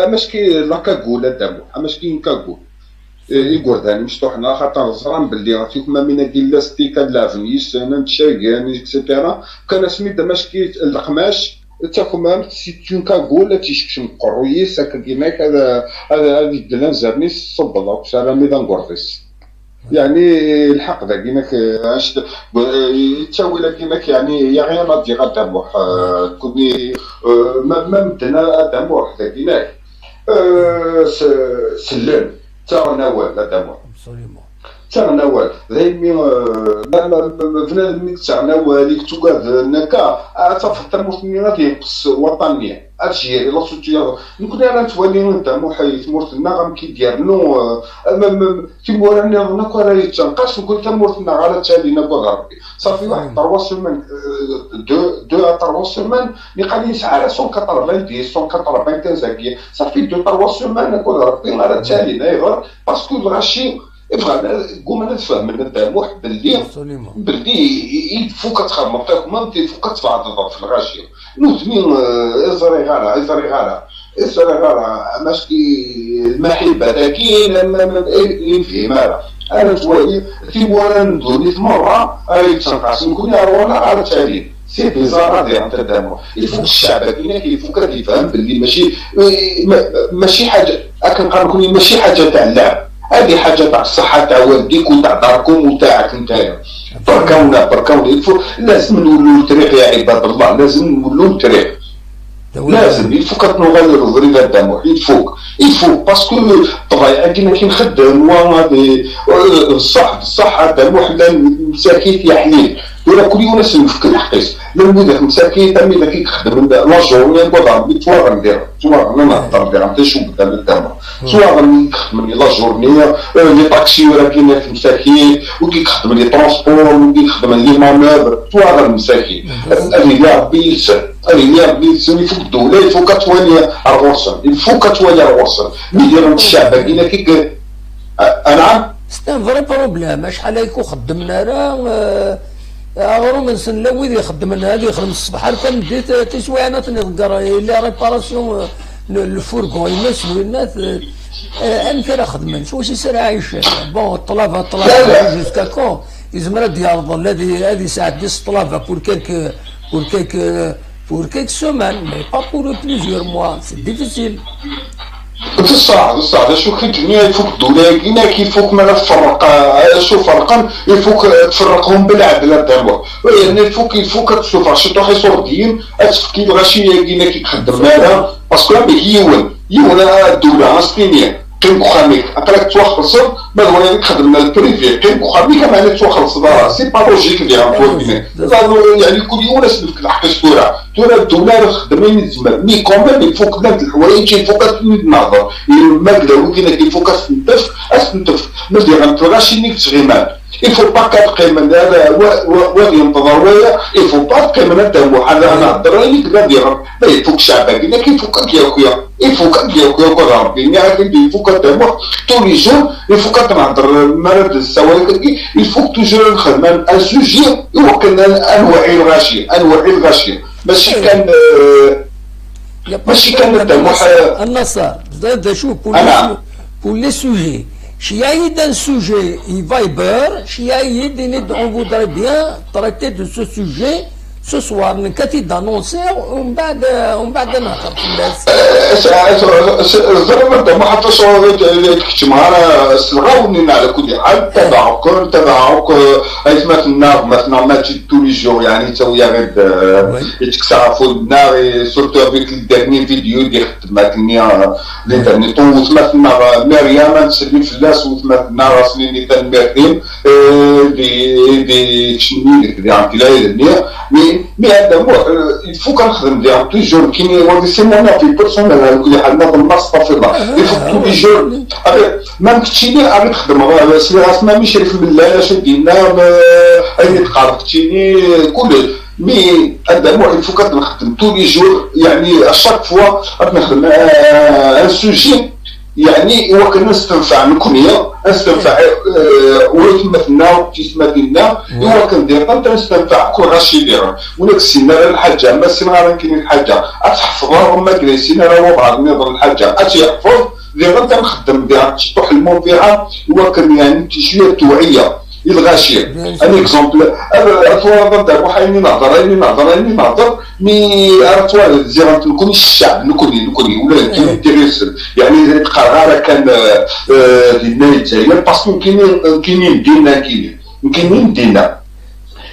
amack la cagoule a Dda Muḥ, amack une cagoule. Eh, igerdan imecṭuḥen, axaṭer ẓran belli tikmamin-agi lastik ad leɛben yis-sen, ad ttcagen, et cetera. Fkan-asen-id amack leqmac, d takmamt, c'est une cagoule, ad tt-isekcem deg uqerruy-is, akkagin-ak, ad, ad, ad iddel anzaren-is, tṣubbeḍ akk s arami d amgerḍ-is. Yeɛni, lḥeqq dagi-nak, eh, anect-, eh, ttawil-agi-nak, yeɛni, y a rien à dire a Dda Muḥ, eh, kuni, eh, ma, ma medden a Dda Muḥ dagi-nak, eh, s-, sellen, ttaɣen awal a Dda Muḥ. Absolument. Ttaɣen awal. Daymi, eh, ma, ma, ma, ma bnadem i yettaɣen awal, i yettugaden akka, ad tafeḍ tamurt-nni ad yenqes waṭan-nni. Ad tjiri la situation. Nekkni ara nettwali Dda Muḥ i tmurt-nneɣ amek i d-yernu, eh, ma, ma, timura nniḍen akk ara yettenqas, nekkni tamurt-nneɣ ara ttalin akk d Rebbi. Safi waḥed trois semaines, eh, deux, deux à trois semaines, niqal yesɛa ara cent quatre-vingt-dix, cent quatre-vingt-quinze agi. Safi deux, trois semaines akk d Rebbi ara ttalin, ayɣer? Parce que lɣaci bɣan, gguman ad fehmen a Dda Muḥ belli, absolument, belli i, i, ifuk ad txedmeḍ takmamt, ifuk ad tbeɛdeḍ ɣef lɣaci. Nutni, eh, ur ẓriɣ ara, ur ẓriɣ ara, ur ẓriɣ ara, amack lmaḥibba dagi, ma, ma, ma, ur nefhim ara. Ara nettwali timura n ddunit merra ara yettenqasen, nekkni ar ɣur-neɣ ara ttalin. C'est bizarre ad iɣen a Dda Muḥ. Ifuk ccɛeb-agi-nek, ifuk ad ifhem belli mačči, eh, ma-, mačči ḥaǧa, akken qqaren nekkni, mačči ḥaǧa tɛellam. Hadi ḥaǧa taq ṣṣeḥḥa taq waldik u taq darkum u taqt ntaram. Berkawna, berkawna, il faut, لازم نولو لطريق يا عباد الله، لازم نولو لطريق. لازم، il faut ad nuɣal ɣer ubrid a Dda Muḥ, il faut, il faut, parce que ṭṭbaiɛ-agi-nek i nxeddem, wa, hadi, eh, ṣṣeḥ, ṣṣeḥ a Dda Muḥ, llan msakit yeḥnin. Tura kul yiwen ad s-nefk lḥeqq-is. Llan widak msakit, am widak i ixeddmen la journée, wwḍen, ttwaɣen diɣen, ttwaɣen, ad nehder diɣen, d acu bedden ddama. Ttwaɣen i ixeddmen la journée, eh, les taxis, ur agi n msakit, wigi ixeddmen les transports, wigi ixeddmen les manœuvres, ttwaɣen msakit. Ad, ad yili Rebbi yid-sen, ad yili Rebbi yid-sen, ifuk ddewla, ifuk ad twali ar ɣur-sen, ifuk ad twali ar ɣur-sen. Mi diɣen ccɛeb-agi, nekk i, a, anɛam? C'est un vrai problème. Acḥal ay ku xeddmen ara, eh, aɣrum-nsen, la wid ixeddmen, ad yexdem ṣṣbeḥ ar tameddit, eh, tiswiɛin ad ten-iḍegger, yella réparation, eh, n lfurgon, imas n winnat, eh, eh, amek ara xedmen? S wacu ara ɛicen? Bon, ṭṭlaba, ṭṭlaba, jusqu'à quand? Yezmer ad d-yerḍel, ad i-, ad isɛeddi s ṭṭlaba pour quelque, pour quelque, pour quelques semaines, mais pas pour plusieurs mois, c'est difficile. D ṣṣeḥ, d ṣṣeḥ, d acu k-id-nniɣ, ifuk ddula-agi, nekk ifuk mi ara tferreq, eh, acu ferqen, ifuk, eh, tferreqhum belɛedl a Dda Muḥ. Yerna ifuk, ifuk ad tessufeɣ ciṭuḥ iṣurdiyen, ad tefk i lɣaci-agi nekk i ixeddem ara, parce que amek yiwen, yiwen a ddula, a s-tini, qqim deg uxxam-ik, aql-ak tettwaxelṣeḍ, ma d wayeḍ i ixeddmen le privé, qqim deg uxxam-ik, ama tettwaxelṣeḍ ara, c'est pas logique diɣen tura. Yeɛni kul yiwen ad s-nefk lḥeqq-is tura. Tura ddula ara txeddem ayen i tezmer, mais quand même, il faut que llant leḥwayeǧ, il faut que ad ten-id-nehder. Ma yella wigin-agi, il faut que ad s-ten-tefk, ad s-ten-tefk. Ma d-iɣen lɣaci-nni deg tɣiman, il faut pas que ad qqimen, wa, wa, wa ad yenṭeḍ ar waya, il faut pas ad qqimen a Dda Muḥ, ad, ad nehder ayen i yella diɣen. Ma ifuk ccɛeb-agi, nekk ifuk ad d-yaki, ifuk ad d-yaki akk d Rebbi. Nniɣ-ak-id, ifuk a Dda Muḥ, tous les jours, ifuk ad nehder, mi ara d-nessawal akkagi, il faut que toujours ad nexdem un, un sujet, i wakken ad, ad nwɛi lɣaci, ad nwɛi lɣaci. Mačči kan, eh, mačči kan a Dda Muḥ, eh, a Naṣer, d, d acu, pour les su-, pour les sujets. Ceyyeɛ-iyi-d un sujet i Viber, ceyyeɛ-iyi-d, ini-d, on voudrait bien traiter de ce sujet. Ce soir, nekk ad t-id-anonsiɣ, umbeɛd, umbeɛd ad nehder fell-as. Ẓriɣ anda ma ḥaṭa sɣur tkeččem ara s lɣawnin, ala kulli ḥal. Tabaɛuk, tabaɛuk, aytmaten-nneɣ, gma-tneɣ, mačči tous les jours, yeɛni yettawi-aɣ-d, yettkkes ɣef wudem-nneɣ, et surtout avec le dernier vidéo i d-ixeddem akken-nni, les derniers temps, wetmaten-nneɣ, Myriam, ad nsellem fell-as, wetmaten-nneɣ, ad s-nini tanemmirt-im, di di keččini deg di ɛebdillah-nni. Mi mi ad amuh, il faut kan xdem diɣ toujours kini wadi c'est mon avis personnel, nekk di ḥal ma ḍelmeɣ, astafirlah, il faut tous les jours. Ma keččini ad xedmeɣ, sliɣ-as ma mi crif mellal acu d-yenna, ayen i d-qqareḍ keččini kullec. Mi ad amuh, il faut kan nxeddem tous les jours, yeɛni à chaque fois ad nxeddem un sujet, yeɛni iwakken ad nestenfeɛ nekni, ad nestenfeɛ waytmaten-nneɣ, tiyesmatin-nneɣ, iwakken diɣen ad nestenfeɛ kul ɣaci diɣen. Ula d sin ara lḥaǧa, ma sin ara nekni lḥaǧa, ad tḥefḍeḍ, ma d sin ara wabɛaḍ nniḍen lḥaǧa, ad tt-yeḥfeḍ, diɣen ad nxeddem diɣen ciṭuḥ lmunfiɛa, iwakken yeɛni cwiya tewɛiya i lɣaci. Un exemple, ad twalaḍ anda ruḥ ayen i nehder, ayen i nehder, ayen i nehder, mi ara twaliḍ ziɣen nekni ccɛeb, nekni, nekni, ula d nekni d tirisen, yeɛni ur qqareɣ ara kan dinna i Lezzayer, parce que nekni, nekni n dinna, nekni, nekni n dinna.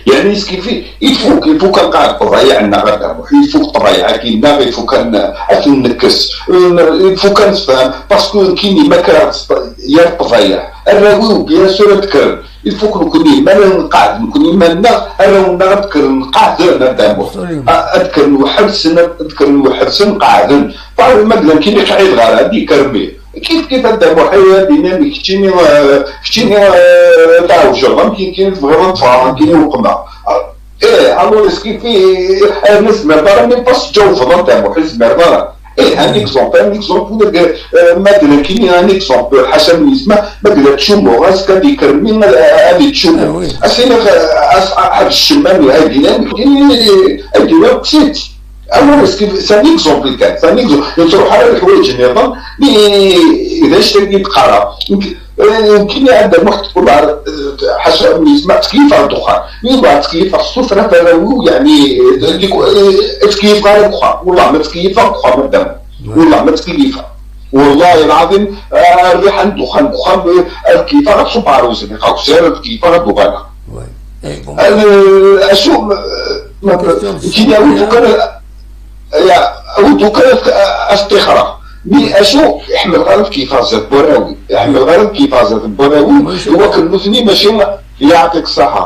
Yeɛni skifi, il faut, il faut kan nqeɛɛed ṭṭbayeɛ-nneɣ a Dda Muḥ, il faut ṭṭbayeɛ-agi-nneɣ, il faut kan ad ten-nekkes, il faut kan nefhem, parce que nekni ma kkreɣ yir ṭṭbayeɛ, arraw-iw bien sûr ad kkren. Il faut que nekni, ma nqeɛɛed nekni iman-nneɣ, arraw-nneɣ ad kkren qeɛden, a Dda Muḥ. Ad kkren weḥd-sen, ad kkren weḥd-sen qeɛden. Pareil, ma d nekni ur qɛideɣ ara, ad d-yekker mmi. Kif kif a Dda Muḥ, ad d-iniɣ keččini, keččini tɛewjeḍ, amek kini tebɣiḍ ad teffɣeḍ, amek kini weqmeɣ. Ih, alors est-ce que fi, nezmer ara même pas teǧǧawbeḍ a Dda Muḥ, nezmer ara. Ih, un exemple, un exemple, ula d, ma d nekni un exemple, ḥaca min yesma, ma d la ttcummuɣ, azekka ad yekker mmi ad yettcummu. As-iniɣ, ḥaǧ ccemma-nni, ad d-iniɣ, ad d-iniɣ, c'est un exemple kan, c'est un exemple, ur ttruḥ ara leḥwayeǧ nniḍen, mi d acu-agi d-qqareɣ. Nekni a Dda Muḥ, tqul ḥaca min yesma, ttkeyyifeɣ ddexxan. Yuba ttkeyyifeɣ s tuffra n warraw-iw, yeɛni ttkeyyifeɣ ara deg uxxam. Wellah ma ttkeyyifeɣ deg uxxam a Dda Muḥ. Wellah ma ttkeyyifeɣ. Wellah lɛaḍim, rriḥa n ddexxan deg uxxam, ad keyyfeɣ ad ṣubbeɣ ɣer uzniq, akk sɛiɣ ad keyyfeɣ ad d-uɣaleɣ. Acu, nekni awi-d ukan, awi-d ukan ad ṭṭixreɣ. Mi acu, ḥemmleɣ ara ad keyyfeɣ zdat n warraw-iw, ḥemmleɣ ara ad keyyfeɣ zdat n warraw-iw, iwakken nutni mačči Yeɛṭik ṣṣeḥḥa.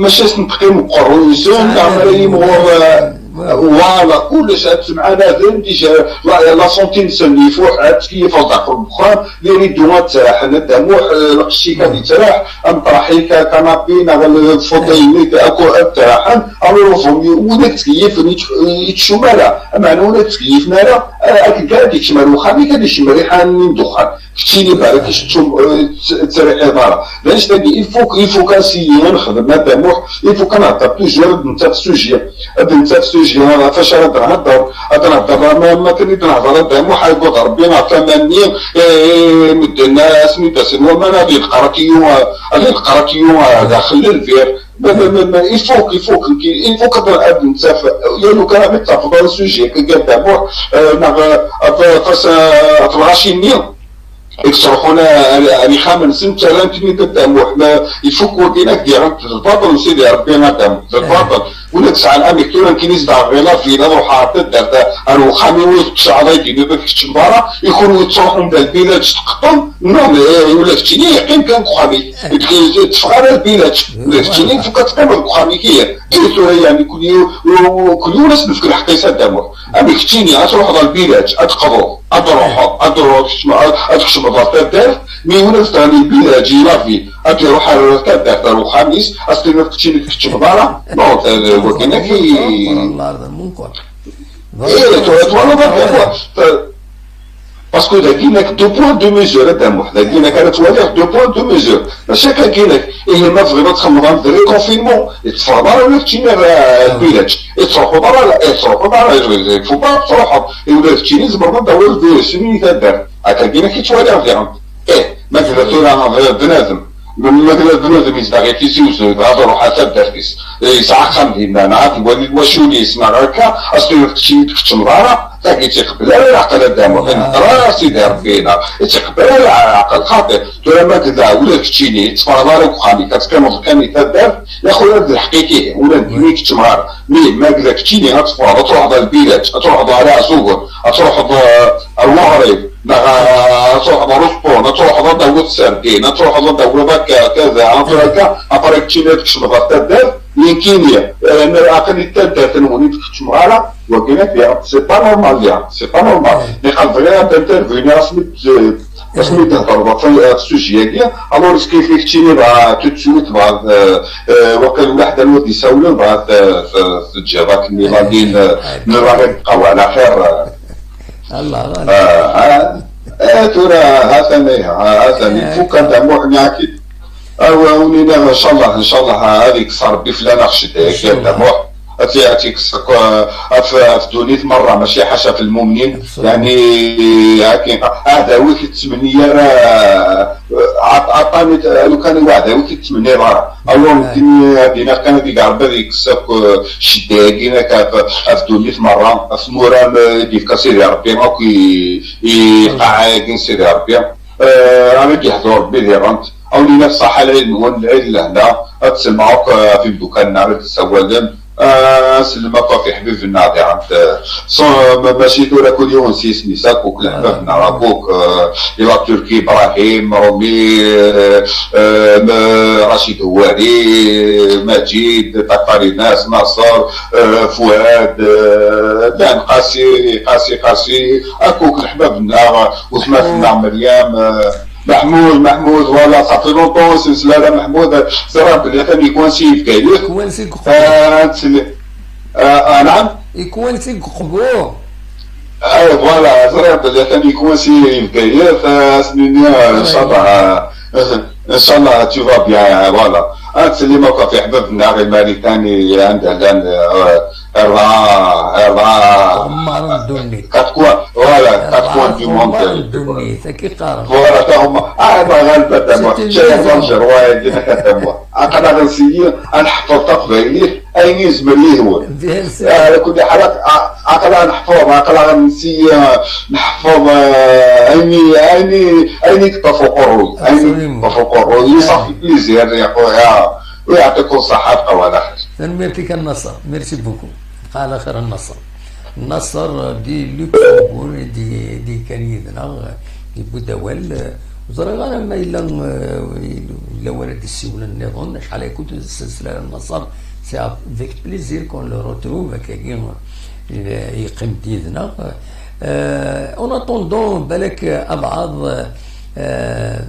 Mačči asen-teqqim deg uqerruy-nsen, neɣ ara yimɣur, wala, kullec ad ttemɛanaden, la santé-nsen ifuḥ, ad tkeyyfeḍ daxel n uxxam, les rideaux ad ttraḥen, a Dda Muḥ, lqecc-ik ad yettraḥ, ameṭraḥ-ik, kanapi, neɣ lfutay-nnek, akk ad ttraḥen, alors vaut mieux win ad tkeyyfen, ur yettcum ara, ameɛna win ad tkeyyfen ara, akken kan ad yekcem ar uxxam-ik, ad yekcem rriḥa-nni n ddexxan. Keččini barak ur tettriḥiḍ ara. D annect-agi, il faut, il faut kan syin nexdem a Dda Muḥ, il faut kan nehder toujours ad nettaf sujet, ad nettaf sujet ɣef wacu ara d-nhedder, ad nehder ma, ma kan i d-nehder a Dda Muḥ, agad Rebbi ɣef aman-nni, medden asen-id-asen waman, ad yeqratiyu, ad yeqratiyu daxel lbir. Ma, ma, ma, ma, il faut, il faut que, il faut que ad nettaf, yal ukan ad tafeḍ ara sujet, a Dda Muḥ, neɣ ɣef lɣaci-nni. I yettruḥun ar yixxamen-nsen, ttarran-ten-id a Dda Muḥ. Ma ifuk wagi, ad d-yerren d lbaṭel n Sidi Rebbi a Dda Muḥ, d lbaṭel. Win ad sɛan amek tura nekni zedɣeɣ di la ville, ad ruḥeɣ ar taddart, ar uxxam-iw, ad ččeɣ dagi, ma kečč n berra, i kunwi tettruḥum d lbilaǧ tqeṭṭem, non, ula d keččini yeqqim kan deg uxxam-ik, ur d-teffeɣ ara lbilaǧ, ula d keččini ifuk ad teqqimeḍ deg uxxam-ik, ihi. Ihi tura yeɛni kul yiw, kul yiwen ad s-nefk lḥeqq-is a Dda Muḥ. Amek keččini ad truḥeḍ ar lbilaǧ, ad teqḍuḍ, ad truḥeḍ, ad truḥeḍ, ad tkecmeḍ ɣer taddart, mi win ad d-tɣli lbilaǧ i la ville, ad iruḥ ar taddart, ar uxxam-is, ad s-tiniḍ keččini ur tkeččmeḍ ara, non, wagi-nni. Ih, twalaḍ akka, parce que dagi nekk deux poids deux mesures a Dda Muḥ, dagi nekk ara twaliḍ deux poids deux mesures, mačči akka nekk, ihi ma tebɣiḍ ad txemmeḍ am d le confinement, ur tetteffɣeḍ ara ula d keččini ar lbilaǧ, ur tettruḥuḍ ara, ur tettruḥuḍ ara, il faut pas ad truḥeḍ, ula d keččini tzemreḍ ad d-tawiḍ virus-nni i taddart, akka nekk i ttwaliɣ diɣen. Ih, ma tella tura bnadem, Ma d bnadem yezdeɣ i Tizi Uzzu, dɣa ad ruḥ ar taddart-is, yesɛa axxam dinna, neɣ ad iwali lwacul-is, neɣ akka, as-tiniḍ keččini ur tkeččmeḍ ara, tagi ur tt-iqebbel ara leɛqel a Dda Muḥ, inehder ara Sidi Ṛebbi, neɣ ur tt-iqebbel ara leɛqel, xaṭi. Tura ma d ula d keččini, ur tetteffɣeḍ ara deg uxxam-ik, ad teqqimeḍ kan i taddart, ya xuya d lḥeqq-ik ihi, ula d nekk ur keččmeɣ ara. Mi ma d keččini ad teffɣeḍ, ad truḥeḍ ar lbilaj, ad truḥeḍ ar Iɛeẓẓugen, ad truḥeḍ, eh, ar Waɣrib, neɣ, eh, ad truḥeḍ ar Usṭun, ad truḥeḍ ad d-tawiḍ serdin, ad truḥeḍ ad d-tawiḍ akka, kaza, après akka, après keččini ad tkecmeḍ ɣer taddart, nekkini, eh, aql-i d taddart-nwen ur d-keččmeɣ ara, wagi, c'est pas normal, ya, c'est pas normal. Nniɣ-as bɣiɣ ad intervenir asmi d-, asmi d-thedreḍ ɣef, ɣef sujet-agi, alors est-ce que keččini dɣa tout de suite dɣa, eh, eh, waqil ula ḥedd ur d-isawlen dɣa t-, t-, teǧǧiḍ akken iḍ-agi n, n lɣaɣi dqaw ɛla xir, eh. Allah, Allah. Eh, eh, eh, tura ha-t-an ihi, ha-t-an ifuk a Dda Muḥ, nniɣ-ak-id. Aw, awen-iniɣ, ncallah, ncallah, ad ikkes Ṛebbi fell-aneɣ ccedda-agi a Dda Muḥ. Ad tt-, ad tt-ikkes akk, eh, ɣef, ɣef ddunit merra, mačči ḥaca ɣef lmumnin. Absolument. Yeɛni, akken, aɛdaw-ik ur yettmenni ara, eh, aṭ-, aṭṭan i t-, lukan i uɛdaw-ik ur yettmenniḍ ara. Alors, nekkini ad iniɣ kan ad ig Ṛebbi ad ikkes akk, eh, ccedda-agi, nekk ɣef, ɣef ddunit merra, ɣef tmura, eh, i d-yefka Sidi Ṛebbi, akk i, i lqaɛa-agi n Sidi Ṛebbi. Eh, ara d-yehdu Ṛebbi diɣen. Awen-iniɣ ṣṣaḥa, lɛid-nwen, lɛid n lehna, ad sellmeɣ akk, eh, ɣef imeddukal-nneɣ ara d-ssawalen. Ah, sellem akk ɣef iḥbiben-nneɣ diɣen. Eh, so-, ma-, mačči tura kul yiwen s yisem-is, akk, akk leḥbab-nneɣ, akk, eh, i la Turquie, Ibrahim, Romi, eh, eh, m-, Racid Houari, Majid, Takarinas, Nasser, eh, Fouad, eh, llan Qasi, Qasi, Qasi, akk, akk leḥbab-nneɣ, wetma-tneɣ Meryem, eh, Mahmoud, Mahmoud, voilà, ça fait longtemps ur s-nesla ara Mahmoud, ẓriɣ belli atan yettwansi i Bgayet. Yettwansi deg Uqbu. Ah, ad tsel-, ah, ah, naɛam? Yettwansi deg Uqbu. Ah, voilà, ẓriɣ belli atan yettwansi i Bgayet, ah, ad s-nini, ah, inchallah, ah, inchallah, tu vas bien, ah, voilà. Ad tsellem akk ɣef iḥbab-nneɣ i Maritani, anda llan, ah, Rra, rra. Ɣemmaren ddunit. Quatre coins, voilà, quatre coins du monde. Ɣemmaren ddunit, akka i qqaren. Voilà, ta ɣemma-, ah, ma ɣalba dama. C'est une maison. Aql-aɣ nsiyi ad neḥfeḍ taqbaylit, ayen i nezmer yid-wen. Bien sûr. Ah, ala kulli ḥal, ah, aql-aɣ neḥfeḍ, aql-aɣ nsiyi, ah, neḥfeḍ, ah, ayen i, ayen i, ayen i yeṭṭef uqerruy. Ayen i yeṭṭef uqerruy. Absolument. Ça fait plaisir, ya خويا. ويعطيكم الصحة، بقاو على خير. Tanemmirt-ik a Nasser, merci beaucoup. Bqa ɛla xir a Nasser. Nasser di Luxembourg i d-, i d-yekkan yid-neɣ, yewwi-d awal. Ur ẓriɣ ara ma yella, eh, yella wara d-issiwlen nniḍen, acḥal ay kunt sselsel ara Nasser, c'est avec plaisir qu'on le retrouve, akkagi, eh, yeqqim-d yid-neɣ. Eh, en attendant, balak, eh, abɛaḍ, eh,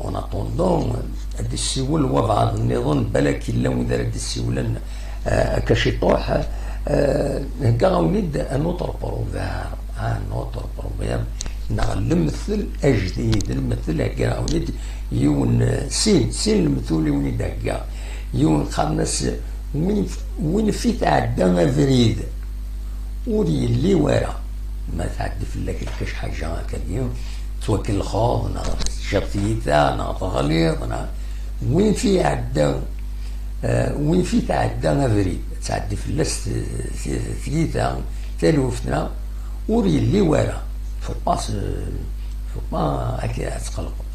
En attendant, ad d-issiwel wabɛaḍ nniḍen, balak yella wid ara d-issiwlen, eh, akka ciṭuḥ, eh, heggaɣ-awen-id un autre proverbe, un autre proverbe, neɣ lemtel ajdid, lemtel heggaɣ-awen-id yiwen, eh, sin, sin lemtul i wen-id-heggaɣ. Yiwen qqaren-as, win, win fi tɛedda abrid, ur yelli wara. Ma tɛeddi fell-ak lkac ḥaǧa akkagi, tettwakellxeḍ, neɣ teččiḍ tiyita, neɣ teɣliḍ, neɣ win fi iɛedda, eh, win fi tɛedda abrid, tɛeddi fell-as t-, t-, tiyita, taluft, neɣ ur yelli wara. Faut pas se-, faut pas akka ad tqelqeḍ.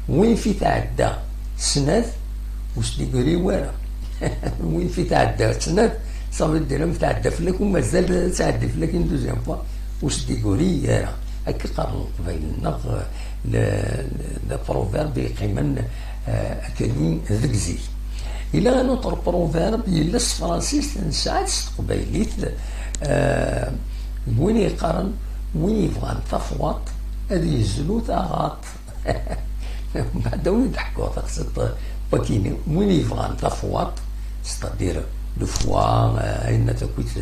Win fi tɛedda snat, ur s-d-igri wara. Win fi tɛedda snat, ça veut dire am tɛedda fell-ak, u mazal ad tɛeddi fell-ak une deuxième fois, ur s-d-igri ara. Akka qqaren Leqbayel-nneɣ, le, le, le proverbe yeqqimen, eh, akkagi deg zik. Yella un autre proverbe, yella s tefransist, nesɛa-t s teqbaylit, eh, win yeqqaren, win yebɣan tafwaṭ, ad yezlu taɣaṭ. Mbeɛd ad wen-d-ḥkuɣ taqsiṭ wakini, win yebɣan tafwaṭ, c'est-à-dire le foie, euh, ayen takkit,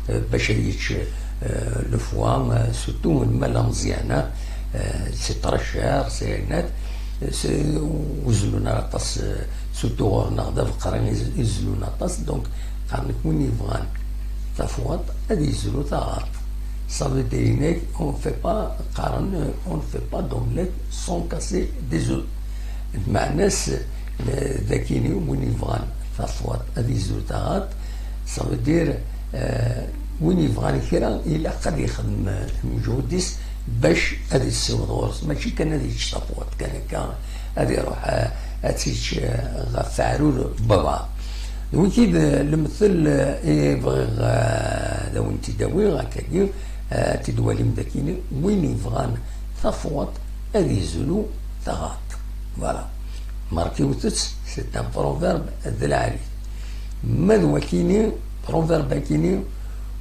euh, bac ad yečč, euh, le foie, euh, surtout ma la meẓyana, euh, c'est très cher, c'est net, euh, c'est, ur zellun ara aṭas, euh, surtout ɣur-neɣ d abeqri i z-, i zellun aṭas, donc qqaren-ak win yebɣan tafwaṭ ad yezlu taɣaṭ. Ça veut dire, on ne fait pas, qqaren, on ne fait pas d'omelette sans casser des œufs. Lmeɛna-s, eh, d akini win yebɣan tafwaṭ ad yezlu taɣaṭ, ça veut dire, eh, win yebɣan kra ilaq ad yexdem, eh, lmeǧhud-is bac ad yessiweḍ ɣur-s, mačči kan ad yečč tafwaṭ kan akka, ad iruḥ, eh, ad tt-yečč, eh, ɣef aɛrur n beḍɛa. D wiki d lemtel, eh, i bɣiɣ, eh, ad awen-t-id-awiɣ akkagi, eh, ad t-id-walim d akini, win yebɣan tafwaṭ ad yezlu taɣaṭ. Voilà. Markiwtet, c'est un proverbe d lɛali. Ma d wakini, proverbe akini,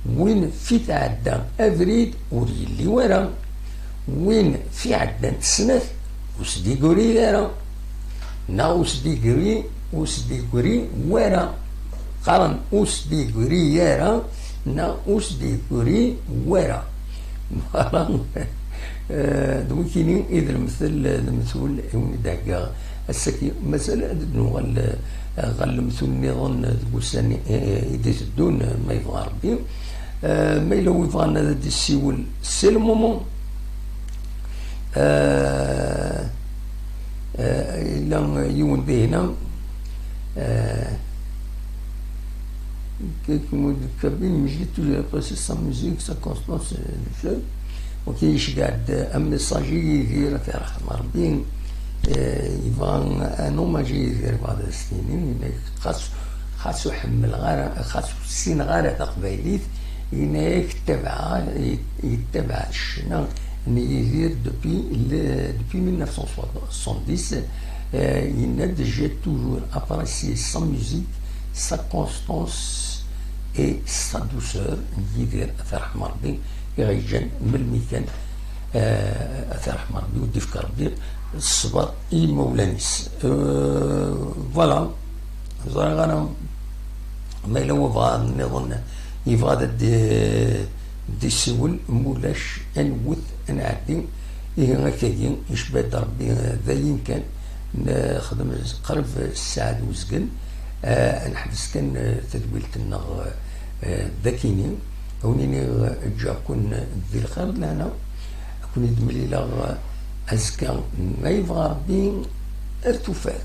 win fi tɛedda abrid ur yelli wara, win fi ɛeddant snat ur s-d-igri ara, neɣ ur s-d-igri, ur s-d-igri wara. Qqaren ur s-d-igri ara, neɣ ur s-d-igri wara. Voilà. Eh, d wikini i d lemtel, d lemtul i wen-d-heggaɣ ass-agi. Mazal ad d-nuɣal, eh, ɣer lemtul nniḍen deg ussan, eh, i d-iteddun, eh, ma yebɣa Rebbi. Eh, ma yella wi bɣan ad d-issiwel, c'est le moment. Eh, eh, yella yiwen dihna, eh, Quelques mots de Kabyle, mais je l'ai toujours apprécié sa musique, sa constance, euh, le jeu. Ok, iceggeɛ-d, euh, un message i Yidir, ad t-yerḥem Rebbi. Eh, yebɣa un hommage i Yidir, yebɣa ad as-tini, yenna-ak, xas, xas ur ḥemmleɣ ara, xas ur ssineɣ ara taqbaylit, yenna-ak, ttabaɛeɣ, yettabaɛ ccna n Yidir depuis le, depuis mille neuf cent soixante-dix. Eh, yenna-d, j'ai toujours apprécié sa musique, sa constance et sa douceur. Yidir, ad t-yerḥem Rebbi, i ɣ-yeǧǧan melmi kan, eh, ad t-yerḥem Rebbi, ur d-ifk Rebbi ṣṣber i yimawlan-is. Eh, voilà, ẓriɣ ara ma yella wabɣa nniḍen yebɣa ad d-, d-isiwel, mulac, ad nwet, ad nɛeddi. Ihi, akkagi, icba-d Rebbi, eh, d ayen kan. Nexdem qrib ssaɛa d uzgen. Eh, neḥbes kan, eh, tadwilt-nneɣ, eh, d akini. A wen-iniɣ, eh, ǧǧiɣ-ken di lxir d lehna. Ad ken-id-mlileɣ, eh, azekka, ma yebɣa Rebbi, ar tufat.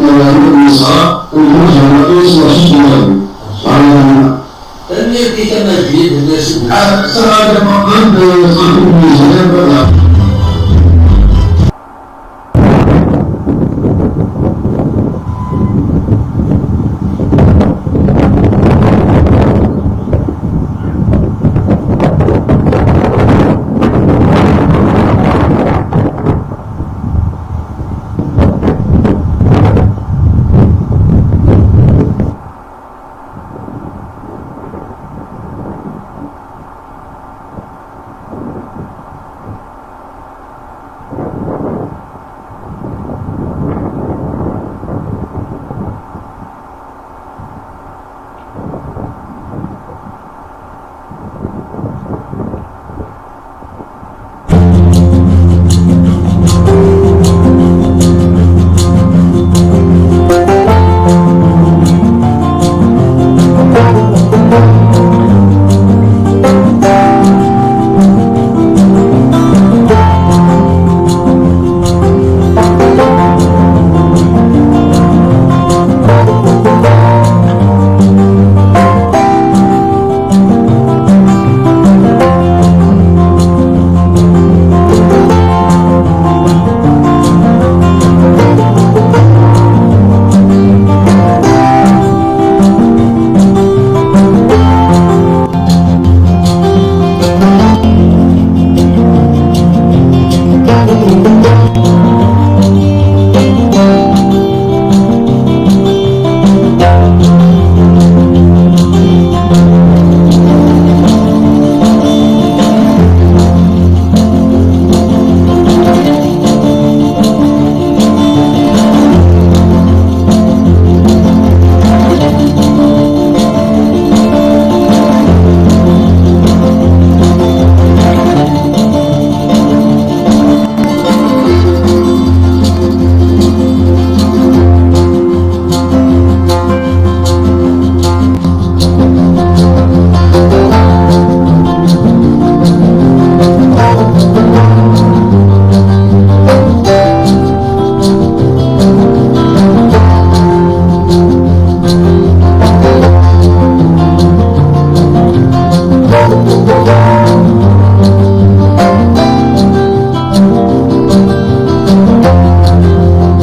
n Nesra, n Musa, Yesu, Yesu. Tanemmirt-ik a Majid, merci beaucoup. Ah, ça va, ça va, ça va, ça va.